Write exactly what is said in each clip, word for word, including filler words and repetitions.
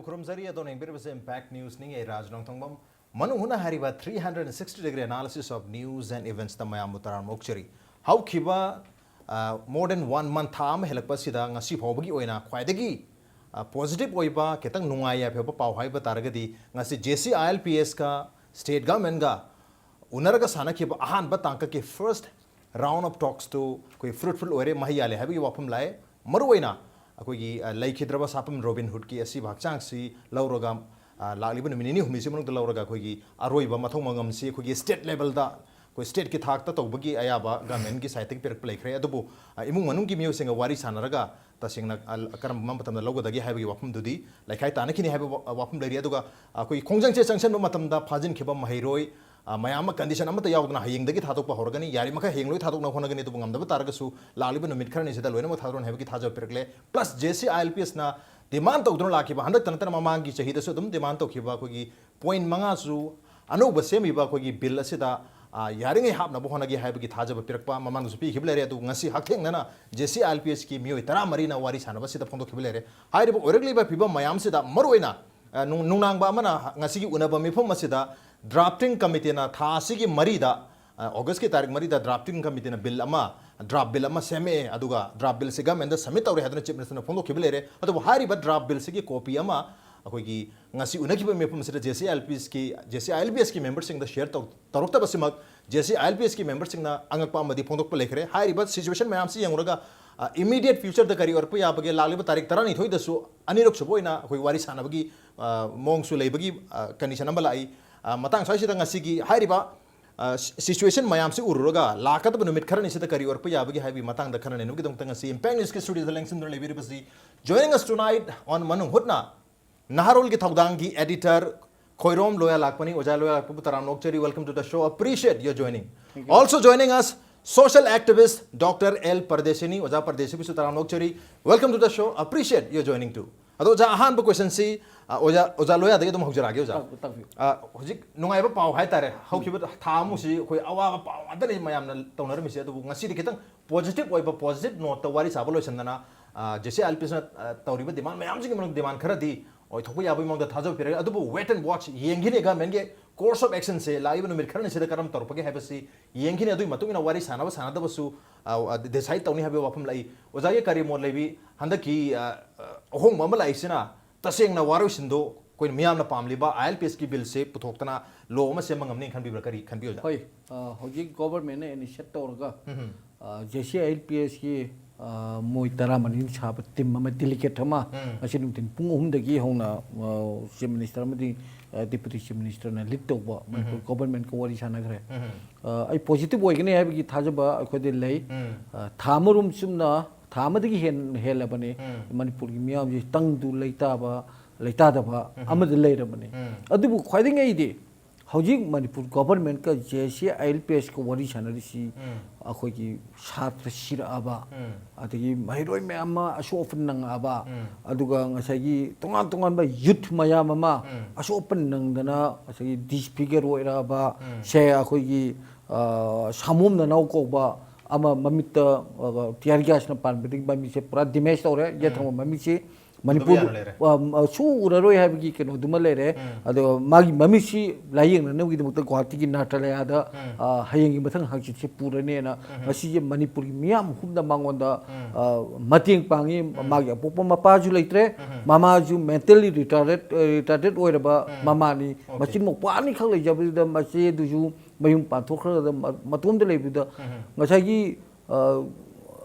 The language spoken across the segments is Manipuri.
ꯈꯨꯔꯨꯝꯖꯔꯤ꯫ ꯑꯗꯣꯝꯅ ꯌꯦꯡꯕꯤꯔꯤꯕꯁꯤ Impact News ꯅꯤ꯫ ꯑꯩ ꯔꯥꯖ ꯅꯣꯡꯊꯣꯡꯕꯝ꯫ ꯃꯅꯨꯡ ꯍꯨꯠꯅ ꯍꯥꯏꯔꯤꯕ three hundred sixty degree analysis of news and events ꯇ ꯃꯌꯥꯝꯕꯨ ꯇꯔꯥꯝꯅ ꯑꯣꯛꯆꯔꯤ꯫ ꯍꯧꯈꯤꯕ, ꯑ, more than one month, ꯊꯥ ꯑꯃ ꯍꯦꯜꯂꯛꯄ ꯑꯁꯤꯗ ꯉꯁꯤ ꯐꯥꯎꯕꯒꯤ ꯑꯣꯏꯅ ꯈ꯭ꯋꯥꯏꯗꯒꯤ, ꯑ, positive ꯑꯣꯏꯕ, ꯈꯤꯇꯪ ꯅꯨꯡꯉꯥꯏ ꯌꯥꯏꯐꯕ ꯄꯥꯎ ꯍꯥꯏꯕ ꯇꯥꯔꯒꯗꯤ, ꯉꯁꯤ J C I L P S ꯀ state government ꯀ ꯎꯅꯔꯒ ꯁꯥꯟꯅꯈꯤꯕ ꯑꯍꯥꯟꯕ ꯇꯥꯡꯀꯛꯀꯤ first round of talks two ꯑꯩꯈꯣꯏ fruitful ꯑꯣꯏꯔꯦ, ꯃꯍꯩ ꯌꯥꯜꯂꯦ ꯍꯥꯏꯕꯒꯤ ꯋꯥꯐꯝ ꯂꯥꯛꯑꯦ꯫ ꯃꯔꯨꯑꯣꯏꯅ ꯑꯩꯈꯣꯏꯒꯤ, ꯑ, ꯂꯩꯈꯤꯗ꯭ꯔꯕ ꯁꯥꯐꯝ ꯔꯣꯕꯤꯟ ꯍꯨꯗꯀꯤ ꯑꯁꯤꯕ ꯍꯛꯆꯥꯡꯁꯤ ꯂꯧꯔꯒ, ꯑ, ꯂꯥꯛꯂꯤꯕ ꯅꯨꯃꯤꯠ ꯅꯤꯅꯤ ꯍꯨꯝꯅꯤꯁꯤ ꯃꯅꯨꯡꯗ ꯂꯧꯔꯒ ꯑꯩꯈꯣꯏꯒꯤ ꯑꯔꯣꯏꯕ ꯃꯊꯧ ꯃꯉꯝꯁꯤ ꯑꯩꯈꯣꯏꯒꯤ state level ꯗ, ꯑꯩꯈꯣꯏ state ꯀꯤ ꯊꯥꯛꯇ ꯇꯧꯕꯒꯤ ꯑꯌꯥꯕ government ꯀꯤ side ꯇꯒꯤ ꯄꯤꯔꯛꯄ ꯂꯩꯈ꯭ꯔꯦ꯫ ꯑꯗꯨꯕꯨ, ꯑ, ꯏꯃꯨꯡ ꯃꯅꯨꯡꯒꯤ ꯃꯤꯑꯣꯏꯁꯤꯡꯒ ꯋꯥꯔꯤ ꯁꯥꯟꯅꯔꯒ ꯇꯁꯦꯡꯅ, ꯑ, ꯀꯔꯝꯕ ꯃꯇꯝꯗ ꯂꯧꯒꯗꯒꯦ ꯍꯥꯏꯕꯒꯤ ꯋꯥꯐꯝꯗꯨꯗꯤ ꯂꯩꯈꯥꯏ ꯇꯥꯟꯅꯈꯤꯅꯤ ꯍꯥꯏꯕ ꯋꯥ-, ꯋꯥꯐꯝ ꯂꯩꯔꯤ꯫ ꯑꯗꯨꯒ ꯑꯩꯈꯣꯏꯒꯤ ꯈꯣꯡꯖꯪꯁꯦ ꯆꯪꯁꯤꯟꯕ ꯃꯇꯝꯗ ꯐꯥꯖꯤꯟꯈꯤꯕ ꯃꯍꯩꯔꯣꯏ, ꯑ, ꯃꯌꯥꯝ ꯑꯃ condition ꯑꯃꯠꯇ ꯌꯥꯎꯗꯅ ꯍꯌꯦꯡꯗꯒꯤ ꯊꯥꯗꯣꯛꯄ ꯍꯧꯔꯒꯅꯤ꯫ ꯌꯥꯔꯤꯃꯈꯩ ꯍꯌꯦꯡ ꯂꯣꯏ ꯊꯥꯗꯣꯛꯅꯕ ꯍꯣꯠꯅꯒꯅꯤ, ꯑꯗꯨꯕꯨ ꯉꯝꯗꯕ ꯇꯥꯔꯒꯁꯨ ꯂꯥꯛꯂꯤꯕ ꯅꯨꯃꯤꯠ ꯈꯔꯅꯤꯁꯤꯗ ꯂꯣꯏꯅꯃꯛ ꯊꯥꯗꯣꯛꯅꯤ ꯍꯥꯏꯕꯒꯤ ꯊꯥꯖꯕ ꯄꯤꯔꯛꯂꯦ꯫ Plus J C I L P S ꯅ demand ꯇꯧꯗꯨꯅ ꯂꯥꯛꯈꯤꯕ, ꯍꯟꯗꯛꯇ ꯅꯠꯇꯅ ꯃꯃꯥꯡꯒꯤ ꯆꯍꯤꯗꯁꯨ ꯑꯗꯨꯝ demand ꯇꯧꯈꯤꯕ ꯑꯩꯈꯣꯏꯒꯤ point ꯃꯉꯥꯁꯨ ꯑꯅꯧꯕ ꯁꯦꯝꯃꯤꯕ ꯑꯩꯈꯣꯏꯒꯤ bill ꯑꯁꯤꯗ, ꯑ, ꯌꯥꯔꯤꯉꯩ ꯍꯥꯞꯅꯕ ꯍꯣꯠꯅꯒꯦ ꯍꯥꯏꯕꯒꯤ ꯊꯥꯖꯕ ꯄꯤꯔꯛꯄ ꯃꯃꯥꯡꯗꯁꯨ ꯄꯤꯈꯤꯕ ꯂꯩꯔꯦ꯫ ꯑꯗꯨ ꯉꯁꯤ ꯍꯛꯊꯦꯡꯅꯅ J C I L P S ꯀꯤ ꯃꯤꯑꯣꯏ ꯇꯔꯥꯃꯔꯤꯅ ꯋꯥꯔꯤ ꯁꯥꯟꯅꯕꯁꯤꯗ ꯐꯣꯡꯗꯣꯛꯈꯤꯕ ꯂꯩꯔꯦ꯫ ꯍꯥꯏꯔꯤꯕ ꯑꯣꯏꯔꯛꯂꯤꯕ ꯐꯤꯕꯝ ꯃꯌꯥꯝꯁꯤꯗ ꯃꯔꯨꯑꯣꯏꯅ, ꯑ, ꯅꯨꯡ-, ꯅꯨꯡꯅꯥꯡꯕ ꯑꯃꯅ ꯉꯁꯤꯒꯤ ꯎꯅꯕ ꯃꯤꯐꯝ ꯑꯁꯤꯗ drafting committee ꯅ ꯊꯥ ꯑꯁꯤꯒꯤ ꯃꯔꯤꯗ, ꯑ, August ꯀꯤ ꯇꯥꯔꯤꯛ ꯃꯔꯤꯗ drafting committee ꯅ bill ꯑꯃ, draft bill ꯑꯃ ꯁꯦꯝꯃꯛꯑꯦ, ꯑꯗꯨꯒ draft bill ꯁꯤ government ꯗ submit ꯇꯧꯔꯦ ꯍꯥꯏꯗꯨꯅ Chief Minister ꯅ ꯐꯣꯡꯗꯣꯛꯈꯤꯕ ꯂꯩꯔꯦ꯫ ꯑꯗꯨꯕꯨ ꯍꯥꯏꯔꯤꯕ draft bill ꯁꯤꯒꯤ copy ꯑꯃ ꯑꯩꯈꯣꯏꯒꯤ ꯉꯁꯤ ꯎꯅꯈꯤꯕ ꯃꯤꯐꯝ ꯑꯁꯤꯗ J C I L P S ꯀꯤ, J C I L P S ꯀꯤ member ꯁꯤꯡꯗ share ꯇꯧ-, ꯇꯧꯔꯛꯇꯕꯁꯤꯃꯛ J C I L P S ꯀꯤ member ꯁꯤꯡꯅ ꯑꯉꯛꯄ ꯑꯃꯗꯤ ꯐꯣꯡꯗꯣꯛꯄ ꯂꯩꯈ꯭ꯔꯦ꯫ ꯍꯥꯏꯔꯤꯕ situation ꯃꯌꯥꯝꯁꯤ ꯌꯦꯡꯂꯨꯔꯒ, ꯑ, immediate future ꯗ ꯀꯔꯤ ꯑꯣꯏꯔꯛꯄ ꯌꯥꯕꯒꯦ, ꯂꯥꯛꯂꯤꯕ ꯇꯥꯔꯤꯛ ꯇꯔꯥꯅꯤꯊꯣꯏꯗꯁꯨ ꯑꯅꯤꯔꯛ ꯁꯨꯕ ꯑꯣꯏꯅ ꯑꯩꯈꯣꯏ ꯋꯥꯔꯤ ꯁꯥꯟꯅꯕꯒꯤ, ꯑ, ꯃꯑꯣꯡꯁꯨ ꯂꯩꯕꯒꯤ, ꯑ, condition ꯑꯃ ꯂꯥꯛꯏ꯫ ꯑ, ꯃꯇꯥꯡ ꯁ꯭ꯋꯥꯏꯁꯤꯗ ꯉꯁꯤꯒꯤ ꯍꯥꯏꯔꯤꯕ, ꯑ, ꯁꯤ-, situation ꯃꯌꯥꯝꯁꯤ ꯎꯔꯨꯔꯒ ꯂꯥꯛꯀꯗꯕ ꯅꯨꯃꯤꯠ ꯈꯔꯅꯤꯁꯤꯗ ꯀꯔꯤ ꯑꯣꯏꯔꯛꯄ ꯌꯥꯕꯒꯦ ꯍꯥꯏꯕꯒꯤ ꯃꯇꯥꯡꯗ ꯈꯟꯅ ꯅꯩꯅꯕꯒꯤꯗꯃꯛꯇ ꯉꯁꯤ Impact News ꯀꯤ studio the ꯂꯦꯡꯁꯤꯟꯗꯨꯅ ꯂꯩꯕꯤꯔꯤꯕꯁꯤ, joining us tonight on ꯃꯅꯨꯡ ꯍꯨꯠꯅ, ꯅꯍꯥꯔꯣꯜꯒꯤ ꯊꯧꯗꯥꯡꯒꯤ editor ꯈꯣꯏꯔꯣꯝ ꯂꯣꯌꯥ ꯂꯥꯛꯄꯅꯤ꯫ ꯑꯣꯖꯥ ꯂꯣꯌꯥ ꯂꯥꯛꯄꯕꯨ ꯇꯔꯥꯝꯅ ꯑꯣꯛꯆꯔꯤ꯫ Welcome to the show. Appreciate your joining. Thank you. Also joining us, social activist Doctor L ꯄꯔꯗꯦꯁꯤꯅꯤ꯫ ꯑꯣꯖꯥ ꯄꯔꯗꯦꯁꯤꯕꯨꯁꯨ ꯇꯔꯥꯝꯅ ꯑꯣꯛꯆꯔꯤ꯫ Welcome to the show. Appreciate your joining too. ꯑꯗꯣ ꯑꯣꯖꯥ, ꯑꯍꯥꯟꯕ question ꯁꯤ, ꯑ, ꯑꯣꯖꯥ, ꯑꯣꯖꯥ ꯂꯣꯌꯥꯗꯒꯤ ꯑꯗꯨꯝ ꯍꯧꯖꯔꯛꯑꯒꯦ, ꯑꯣꯖꯥ꯫ ꯇꯥꯛꯄꯤꯌꯨ, ꯇꯥꯛꯄꯤꯌꯨ꯫ ꯑ, ꯍꯧꯖꯤꯛ ꯅꯨꯡꯉꯥꯏꯕ ꯄꯥꯎ ꯍꯥꯏꯇꯥꯔꯦ, ꯍꯧꯈꯤꯕ ꯊꯥ ꯑꯃꯨꯛꯁꯤ ꯑꯩꯈꯣꯏ ꯑꯋꯥꯕ ꯄꯥꯎ ꯉꯥꯛꯇꯅꯤ ꯃꯌꯥꯝꯅ ꯇꯧꯅꯔꯝꯃꯤꯁꯦ꯫ ꯑꯗꯨꯕꯨ ꯉꯁꯤꯗꯤ ꯈꯤꯇꯪ positive ꯑꯣꯏꯕ, positive note ꯇ ꯋꯥꯔꯤ ꯁꯥꯕ ꯂꯣꯏꯁꯤꯟꯗꯅ, ꯑ, J C I L P S ꯅ, ꯑ, ꯇꯧꯔꯤꯕ demand ꯃꯌꯥꯝꯁꯤꯒꯤ ꯃꯅꯨꯡꯗ demand ꯈꯔꯗꯤ ꯑꯣꯏꯊꯣꯛꯄ ꯌꯥꯕꯒꯤ ꯃꯑꯣꯡꯗ ꯊꯥꯖꯕ ꯄꯤꯔꯒ, ꯑꯗꯨꯕꯨ wait and watch, ꯌꯦꯡꯈꯤꯅꯤ, ꯒꯚꯔꯟꯃꯦꯟꯒꯤ course of actionꯁꯦ ꯂꯥꯛꯏꯕ ꯅꯨꯃꯤꯠ ꯈꯔꯅꯤꯁꯤꯗ ꯀꯔꯝ ꯇꯧꯔꯛꯄꯒꯦ ꯍꯥꯏꯕꯁꯤ ꯌꯦꯡꯈꯤꯅꯤ꯫ ꯑꯗꯨꯒꯤ ꯃꯇꯨꯡ ꯏꯟꯅ ꯋꯥꯔꯤ ꯁꯥꯟꯅꯕ ꯁꯥꯟꯅꯗꯕꯁꯨ decide ꯇꯧꯅꯤ ꯍꯥꯏꯕꯒꯤ ꯋꯥꯐꯝ ꯂꯥꯛꯏ꯫ ꯑꯣꯖꯥꯒꯤ ꯀꯔꯤ ꯃꯣꯠ ꯂꯩꯕꯤ? ꯍꯟꯗꯛꯀꯤ ꯑ, ꯑ, ꯑꯍꯣꯡꯕ ꯑꯃ ꯂꯥꯛꯏꯁꯤꯅ ꯇꯁꯦꯡꯅ ꯋꯥꯔꯣꯏꯁꯤꯟꯗꯣ ꯑꯩꯈꯣꯏꯅ ꯃꯤꯌꯥꯝꯅ ꯄꯥꯝꯂꯤꯕ ILPSꯀꯤ billꯁꯦ ꯄꯨꯊꯣꯛꯇꯅ law ꯑꯃ ꯁꯦꯝꯕ ꯉꯝꯅꯤ ꯈꯟꯕꯤꯕ꯭ꯔꯥ? ꯀꯔꯤ ꯈꯟꯕꯤ, ꯑꯣꯖꯥ? ꯍꯣꯏ, ꯑ, ꯍꯧꯖꯤꯛ ꯒꯣꯚꯔꯟꯃꯦꯟꯅ initiate ꯇꯧꯔꯒ, ꯎꯝ꯫ ꯑ, JCILPSꯀꯤ, ꯑ, ꯃꯣꯏ ꯇꯔꯥꯃꯔꯤ ꯁꯥꯕ team ꯑꯃ, delegate ꯑꯃ, ꯎꯝ꯫ ꯉꯁꯤ ꯅꯨꯡꯊꯤꯜ ꯄꯨꯡ ꯑꯍꯨꯝꯗꯒꯤ ꯍꯧꯅ, ꯑ, Chief Minister ꯑꯃꯗꯤ, ꯑ, Deputy Chief Ministerꯅ lead ꯇꯧꯕ ꯃꯅꯤꯄꯨꯔ ꯎꯝ꯫ ꯒꯣꯚꯔꯟꯃꯦꯟꯀ ꯋꯥꯔꯤ ꯁꯥꯟꯅꯈ꯭ꯔꯦ꯫ ꯎꯝ꯫ ꯑ, ꯑꯩ positive ꯑꯣꯏꯒꯅꯤ ꯍꯥꯏꯕꯒꯤ ꯊꯥꯖꯕ ꯑꯩꯈꯣꯏꯗ ꯂꯩ꯫ ꯎꯝ꯫ ꯑ, ꯊꯥ ꯑꯃꯔꯣꯝ ꯆꯨꯝꯅ, ꯊꯥ ꯑꯃꯗꯒꯤ ꯍꯦꯟ-, ꯍꯦꯜꯂꯕꯅꯤ꯫ ꯎꯝ꯫ ꯃꯅꯤꯄꯨꯔꯒꯤ ꯃꯤꯌꯥꯝꯁꯤ ꯇꯪꯗꯨ ꯂꯩꯇꯥꯕ, ꯂꯩꯇꯥꯗꯕ ꯎꯝ꯫ ꯑꯃꯗ ꯂꯩꯔꯕꯅꯤ꯫ ꯎꯝ꯫ ꯑꯗꯨꯕꯨ ꯈ꯭ꯋꯥꯏꯗꯒꯤ ꯑꯩꯗꯤ ꯍꯧꯖꯤꯛ ꯃꯅꯤꯄꯨꯔ ꯒꯣꯚꯔꯟꯃꯦꯟꯀ JCILPSꯀ ꯋꯥꯔꯤ ꯁꯥꯟꯅꯔꯤꯁꯤ ꯎꯝ꯫ ꯑꯩꯈꯣꯏꯒꯤ ꯁꯥꯇ꯭ꯔ ꯁꯤꯔꯛꯑꯕ, ꯎꯝ꯫ ꯑꯗꯒꯤ ꯃꯍꯩꯔꯣꯏ ꯃꯌꯥꯝ ꯑꯃ ꯑꯁꯣꯛ ꯑꯄꯟ ꯅꯪꯉꯛꯑꯕ, ꯎꯝ꯫ ꯑꯗꯨꯒ ꯉꯁꯥꯏꯒꯤ ꯇꯣꯉꯥꯟ ꯇꯣꯉꯥꯟꯕ youth ꯃꯌꯥꯝ ꯑꯃ ꯎꯝ꯫ ꯑꯁꯣꯛ ꯑꯄꯟ ꯅꯪꯗꯅ ꯉꯁꯥꯏꯒꯤ disfigure ꯑꯣꯏꯔꯛꯑꯕ, ꯎꯝ꯫ ꯁꯦ ꯑꯩꯈꯣꯏꯒꯤ, ꯑ, ꯁꯥꯃꯣꯝ ꯅꯅꯥꯎ ꯀꯧꯕ ꯑꯃ ꯃꯃꯤꯠꯇ, ꯑ, tear gasꯅ ꯄꯥꯟꯕꯗꯒꯤ ꯃꯃꯤꯠꯁꯦ ꯄꯨꯔꯥ damage ꯇꯧꯔꯦ, ꯌꯦꯠ ꯎꯝ꯫ ꯊꯪꯕ ꯃꯃꯤꯠꯁꯤ꯫ ꯎꯗꯕ ꯃꯅꯤꯄꯨꯔ, ꯌꯥꯅ ꯂꯩꯔꯦ꯫ ꯑ, ꯑ, ꯁꯨ ꯎꯔꯔꯣꯏ ꯍꯥꯏꯕꯒꯤ ꯀꯩꯅꯣꯗꯨꯃ ꯂꯩꯔꯦ꯫ ꯎꯝ꯫ ꯑꯗꯣ ꯃꯥꯒꯤ ꯃꯃꯤꯠꯁꯤ ꯂꯥꯏꯌꯦꯡꯅꯅꯕꯒꯤꯗꯃꯛꯇ ꯒꯨꯋꯥꯍꯥꯇꯤꯒꯤ ꯅꯥꯇꯥꯂꯌꯥꯗ, ꯎꯝ꯫ ꯑ, ꯍꯌꯦꯡꯒꯤ ꯃꯊꯪ ꯍꯪꯆꯤꯠꯁꯦ ꯄꯨꯔꯅꯦꯅ ꯎꯝ꯫ ꯉꯁꯤꯁꯦ ꯃꯅꯤꯄꯨꯔꯒꯤ ꯃꯤꯌꯥꯝ ꯍꯨꯞꯅ ꯃꯉꯣꯟꯗ, ꯎꯝ꯫ ꯑ, ꯃꯇꯦꯡ ꯄꯥꯡꯉꯤ꯫ ꯎꯝ꯫ ꯃꯥꯒꯤ ꯑꯄꯣꯛꯄ ꯃꯄꯥꯁꯨ ꯂꯩꯇ꯭ꯔꯦ, ꯎꯝ꯫ ꯃꯃꯥꯁꯨ mentally retarded, ꯑ, retarded ꯑꯣꯏꯔꯕ ꯎꯝ꯫ ꯃꯃꯥꯅꯤ꯫ Okay꯫ ꯃꯆꯤꯟ ꯃꯧꯄ꯭ꯋꯥ ꯑꯅꯤꯈꯛ ꯂꯩꯖꯕꯗꯨꯗ ꯃꯆꯦꯗꯨꯁꯨ ꯃꯌꯨꯝ ꯄꯥꯟꯊꯣꯛꯈ꯭ꯔꯒ ꯃ-, ꯃꯇꯣꯝꯗ ꯂꯩꯕꯗꯨꯗ ꯎꯝ꯫ ꯉꯁꯥꯏꯒꯤ ꯑ,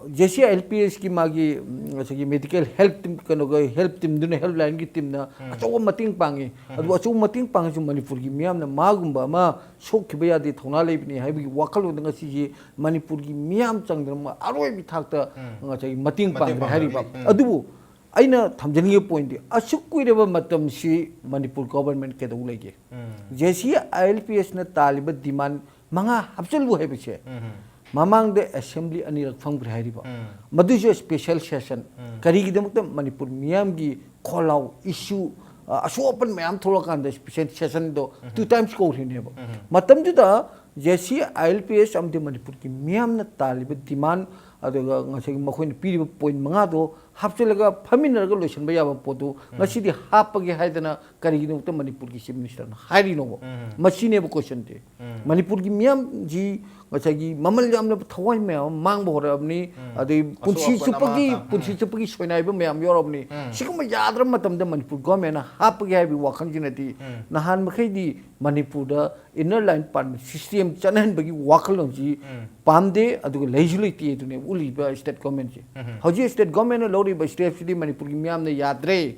JCILPSꯀꯤ ꯃꯥꯒꯤ, ꯎꯝ, ꯉꯁꯥꯏꯒꯤ medical help team, ꯀꯩꯅꯣꯒ help teamꯗꯨꯅ, helpline teamꯅ ꯎꯝ꯫ ꯑꯆꯧꯕ ꯃꯇꯦꯡ ꯄꯥꯡꯉꯤ꯫ ꯎꯝ꯫ ꯑꯗꯨꯕꯨ ꯑꯆꯧꯕ ꯃꯇꯦꯡ ꯄꯥꯡꯉꯁꯨ ꯃꯅꯤꯄꯨꯔꯒꯤ ꯃꯤꯌꯥꯝꯅ ꯃꯥꯒꯨꯝꯕ ꯑꯃ ꯁꯣꯛꯈꯤꯕ ꯌꯥꯗꯦ, ꯊꯧꯅꯥ ꯂꯩꯕꯅꯤ ꯍꯥꯏꯕꯒꯤ ꯋꯥꯈꯜꯂꯣꯟꯗ ꯉꯁꯤꯁꯤ ꯃꯅꯤꯄꯨꯔꯒꯤ ꯃꯤꯌꯥꯝ ꯆꯪꯗꯅ ꯑꯔꯣꯏꯕ ꯊꯥꯛꯇ ꯎꯝ꯫ ꯉꯁꯥꯏꯒꯤ ꯃꯇꯦꯡ ꯃꯇꯦꯡ ꯄꯥꯡꯈ꯭ꯔꯦ ꯄꯥꯡꯈ꯭ꯔꯦ꯫ ꯍꯥꯏꯔꯤꯕ꯫ ꯎꯝ꯫ ꯑꯗꯨꯕꯨ ꯑꯩꯅ ꯊꯝꯖꯅꯤꯡꯉꯤꯕ pointꯗꯤ, ꯑꯁꯨꯛ ꯀꯨꯏꯔꯕ ꯃꯇꯝꯁꯤ ꯃꯅꯤꯄꯨꯔ government ꯀꯩꯗꯧ ꯂꯩꯒꯦ? ꯎꯝ꯫ JCILPSꯅ ꯇꯥꯜꯂꯤꯕ demand ꯃꯉꯥ ꯍꯥꯞꯆꯤꯜꯂꯨ ꯍꯥꯏꯕꯁꯦ ꯎꯝ꯫ ꯃꯃꯥꯡꯗ assembly ꯑꯅꯤꯔꯛ ꯐꯝꯈ꯭ꯔꯦ ꯍꯥꯏꯔꯤꯕ꯫ ꯎꯝ꯫ ꯃꯗꯨꯁꯨ special session꯫ ꯎꯝ꯫ ꯀꯔꯤꯒꯤꯗꯃꯛꯇ? ꯃꯅꯤꯄꯨꯔ ꯃꯤꯌꯥꯝꯒꯤ ꯈꯣꯜꯂꯥꯎ, issue, ꯑ, ꯑꯁꯣꯛ ꯑꯄꯟ ꯃꯌꯥꯝ ꯊꯣꯛꯂꯛꯀꯥꯟꯗ special sessionꯗꯣ ꯎꯝ꯫ Two times ꯀꯧꯔꯤꯅꯦꯕ꯫ ꯎꯝ꯫ ꯃꯇꯝꯗꯨꯗ J C I L P S ꯑꯃꯗꯤ ꯃꯅꯤꯄꯨꯔꯒꯤ ꯃꯤꯌꯥꯝꯅ ꯇꯥꯜꯂꯤꯕ ꯗꯤꯃꯥꯟ, ꯑꯗꯨꯒ ꯉꯁꯥꯏꯒꯤ ꯃꯈꯣꯏꯅ ꯄꯤꯔꯤꯕ ꯄꯣꯏꯟ ꯃꯉꯥꯗꯣ ꯍꯥꯞꯆꯤꯜꯂꯒ ꯐꯝꯃꯤꯟꯅꯔꯒ ꯂꯣꯏꯁꯤꯟꯕ ꯌꯥꯕ ꯄꯣꯠꯇꯨ ꯉꯁꯤꯗꯤ ꯍꯥꯞꯄꯒꯦ ꯍꯥꯏꯗꯅ ꯀꯔꯤꯒꯤꯗꯃꯛꯇ ꯃꯅꯤꯄꯨꯔꯒꯤ ꯆꯤꯐ ꯃꯤꯅꯤꯁꯇꯔꯅ ꯍꯥꯏꯔꯤꯅꯣꯕ? ꯃꯁꯤꯅꯦꯕ ꯀꯣꯏꯁꯟꯁꯦ꯫ ꯃꯅꯤꯄꯨꯔꯒꯤ ꯃꯤꯌꯥꯝꯁꯤ ꯉꯁꯥꯏꯒꯤ ꯃꯃꯜ ꯌꯥꯝꯂꯕ ꯊꯋꯥꯏ ꯃꯌꯥꯝ ꯑꯃ ꯃꯥꯡꯕ ꯍꯧꯔꯛꯑꯕꯅꯤ, ꯑꯗꯩ ꯄꯨꯟꯁꯤ ꯑꯁꯣꯛ ꯑꯄꯟ ꯆꯨꯞꯄꯒꯤ ꯑꯃ, ꯎꯝ꯫ ꯄꯨꯟꯁꯤ ꯆꯨꯞꯄꯒꯤ ꯁꯣꯏꯅꯥꯏꯕ ꯃꯌꯥꯝ ꯌꯥꯎꯔꯕꯅꯤ꯫ ꯁꯤꯒꯨꯝꯕ ꯌꯥꯗ꯭ꯔꯕ ꯃꯇꯝꯗ ꯃꯅꯤꯄꯨꯔ ꯒꯣꯔꯃꯦꯟꯅ ꯍꯥꯞꯄꯒꯦ ꯍꯥꯏꯕꯒꯤ ꯋꯥꯈꯜꯁꯤꯅꯗꯤ ꯅꯍꯥꯟ ꯃꯈꯩꯗꯤ ꯃꯅꯤꯄꯨꯔꯗ inner line permit system ꯆꯠꯅꯍꯟꯕꯒꯤ ꯋꯥꯈꯜꯂꯣꯟꯁꯤ ꯄꯥꯝꯗꯦ, ꯑꯗꯨꯒ ꯂꯩꯁꯨ ꯂꯩꯇꯦ ꯑꯗꯨꯅꯦ ꯎꯠꯂꯤꯕ ꯁ꯭ꯇꯦꯠ ꯒꯣꯔꯃꯦꯟꯁꯦ꯫ ꯍꯧꯖꯤꯛ ꯁ꯭ꯇꯦꯠ ꯒꯣꯔꯃꯦꯟꯅ ꯂꯧꯔꯤꯕ ꯁ꯭ꯇꯦꯞꯁꯤꯗꯤ ꯃꯅꯤꯄꯨꯔꯒꯤ ꯃꯤꯌꯥꯝꯅ ꯌꯥꯗ꯭ꯔꯦ꯫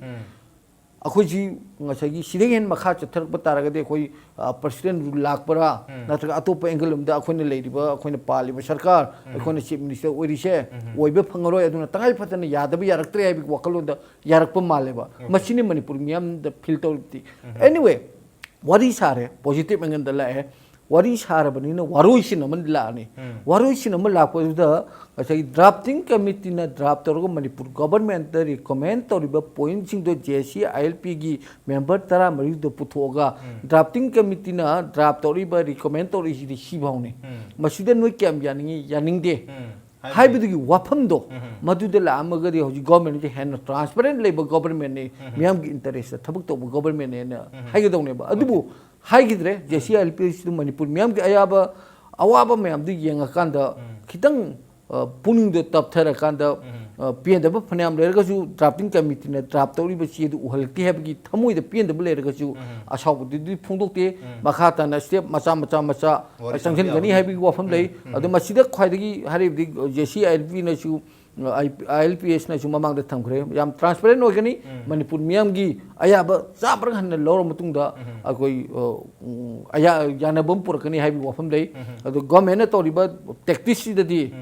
ꯑꯩꯈꯣꯏꯁꯤ ꯉꯁꯥꯏꯒꯤ ꯁꯤꯗꯒꯤ ꯍꯦꯟꯅ ꯃꯈꯥ ꯆꯠꯊꯔꯛꯄ ꯇꯥꯔꯒꯗꯤ ꯑꯩꯈꯣꯏ, ꯑ, president rule ꯂꯥꯛꯄ꯭ꯔꯥ, ꯅꯠꯇ꯭ꯔꯒ ꯑꯇꯣꯞꯄ angle ꯑꯃꯗ ꯑꯩꯈꯣꯏꯅ ꯂꯩꯔꯤꯕ, ꯑꯩꯈꯣꯏꯅ ꯄꯥꯜꯂꯤꯕ ꯁꯔꯀꯥꯔ, ꯑꯩꯈꯣꯏꯅ ꯆꯤꯐ ꯃꯤꯅꯤꯁꯇꯔ ꯑꯣꯏꯔꯤꯁꯦ ꯑꯣꯏꯕ ꯐꯪꯉꯔꯣꯏ, ꯑꯗꯨꯅ ꯇꯉꯥꯏ ꯐꯗꯅ ꯌꯥꯗꯕ ꯌꯥꯔꯛꯇ꯭ꯔꯦ ꯍꯥꯏꯕꯒꯤ ꯋꯥꯈꯜꯂꯣꯟꯗ ꯌꯥꯔꯛꯄ ꯃꯥꯜꯂꯦꯕ꯫ ꯃꯁꯤꯅꯤ ꯃꯅꯤꯄꯨꯔ ꯃꯤꯌꯥꯝꯗ feel ꯇꯧꯔꯤꯕꯗꯤ꯫ Anyway, ꯋꯥꯔꯤ ꯁꯥꯔꯦ, positive angle ꯗ ꯂꯥꯛꯑꯦ꯫ ꯋꯥꯔꯤ ꯁꯥꯔꯕꯅꯤꯅ ꯋꯥꯔꯣꯏꯁꯤꯟ ꯑꯃ ꯂꯥꯛꯑꯅꯤ꯫ ꯋꯥꯔꯣꯏꯁꯤꯟ ꯑꯃ ꯂꯥꯛꯄꯗꯨꯗ ꯉꯁꯥꯏꯒꯤ drafting committee ꯅ draft ꯇꯧꯔꯒ ꯃꯅꯤꯄꯨꯔ government ꯗ recommend ꯇꯧꯔꯤꯕ point ꯁꯤꯡꯗꯣ J C I L P ꯒꯤ member ꯇꯔꯥꯃꯔꯤꯗꯨꯗ ꯄꯨꯊꯣꯛꯑꯒ drafting committee ꯅ draft ꯇꯧꯔꯤꯕ, recommend ꯇꯧꯔꯤꯁꯤꯗꯤ ꯁꯤꯐꯥꯎꯅꯤ꯫ ꯃꯁꯤꯗ ꯅꯣꯏ ꯀꯌꯥꯝ ꯌꯥꯅꯤꯡꯉꯤ, ꯌꯥꯅꯤꯡꯗꯦ ꯍꯥꯏꯕꯗꯤ ꯍꯥꯏꯕꯗꯨꯒꯤ ꯋꯥꯐꯝꯗꯣ ꯃꯗꯨꯗ ꯂꯥꯛꯑꯝꯃꯒꯗꯤ ꯍꯧꯖꯤꯛ government ꯁꯦ ꯍꯦꯟꯅ transparent ꯂꯩꯕ government ꯅꯤ, ꯃꯤꯌꯥꯝꯒꯤ interest ꯇ ꯊꯕꯛ ꯇꯧꯕ government ꯅꯦꯅ ꯍꯥꯏꯒꯗꯧꯅꯦꯕ꯫ ꯑꯗꯨꯕꯨ ꯍꯥꯏꯈꯤꯗ꯭ꯔꯦ꯫ J C I L P ꯁꯤꯗ ꯃꯅꯤꯄꯨꯔ ꯃꯤꯌꯥꯝꯒꯤ ꯑꯌꯥꯕ ꯑꯋꯥꯕ ꯃꯌꯥꯝꯗꯨ ꯌꯦꯡꯉꯀꯥꯟꯗ ꯈꯤꯇꯪ, ꯑ, ꯄꯨꯛꯅꯤꯡꯗꯣ ꯇꯞꯊꯔꯀꯥꯟꯗ, ꯑ, ꯄꯦꯟꯗꯕ ꯐꯅꯌꯥꯝ ꯂꯩꯔꯒꯁꯨ drafting committee ꯅ draft ꯇꯧꯔꯤꯕ ꯆꯦꯗꯨ ꯎꯍꯜꯂꯛꯇꯦ ꯍꯥꯏꯕꯒꯤ ꯊꯃꯣꯏꯗ ꯄꯦꯟꯗꯕ ꯂꯩꯔꯒꯁꯨ ꯑꯁꯥꯎꯕꯗꯨꯗꯤ ꯐꯣꯡꯗꯣꯛꯇꯦ꯫ ꯃꯈꯥ ꯇꯥꯅ step ꯃꯆꯥ ꯃꯆꯥ ꯃꯆꯥ ꯋꯥꯔꯤ ꯆꯪꯁꯤꯟꯒꯅꯤ ꯁꯥꯟꯅꯕ ꯍꯥꯏꯕꯒꯤ ꯋꯥꯐꯝ ꯂꯩ꯫ ꯑꯗꯣ ꯃꯁꯤꯗ ꯈ꯭ꯋꯥꯏꯗꯒꯤ ꯍꯥꯏꯔꯤꯕꯗꯤ J C I L P ꯅꯁꯨ ꯑꯥꯏ ꯑꯦꯜ ꯄꯤ ꯑꯦꯁꯅꯁꯨ ꯃꯃꯥꯡꯗ ꯊꯝꯈ꯭ꯔꯦ, ꯌꯥꯝ transparent ꯑꯣꯏꯒꯅꯤ꯫ ꯃꯅꯤꯄꯨꯔ ꯃꯤꯌꯥꯝꯒꯤ ꯑꯌꯥꯕ ꯆꯥꯝꯃꯔꯛ ꯍꯟꯅ ꯂꯧꯔ ꯃꯇꯨꯡꯗ ꯑꯩꯈꯣꯏ, ꯑ, ꯎꯝ, ꯑꯌꯥ-, ꯌꯥꯅꯕ ꯑꯃ ꯄꯨꯔꯛꯀꯅꯤ ꯍꯥꯏꯕꯒꯤ ꯋꯥꯐꯝ ꯂꯩ꯫ ꯑꯗꯣ government ꯅ ꯇꯧꯔꯤꯕ tactics ꯁꯤꯗꯗꯤ,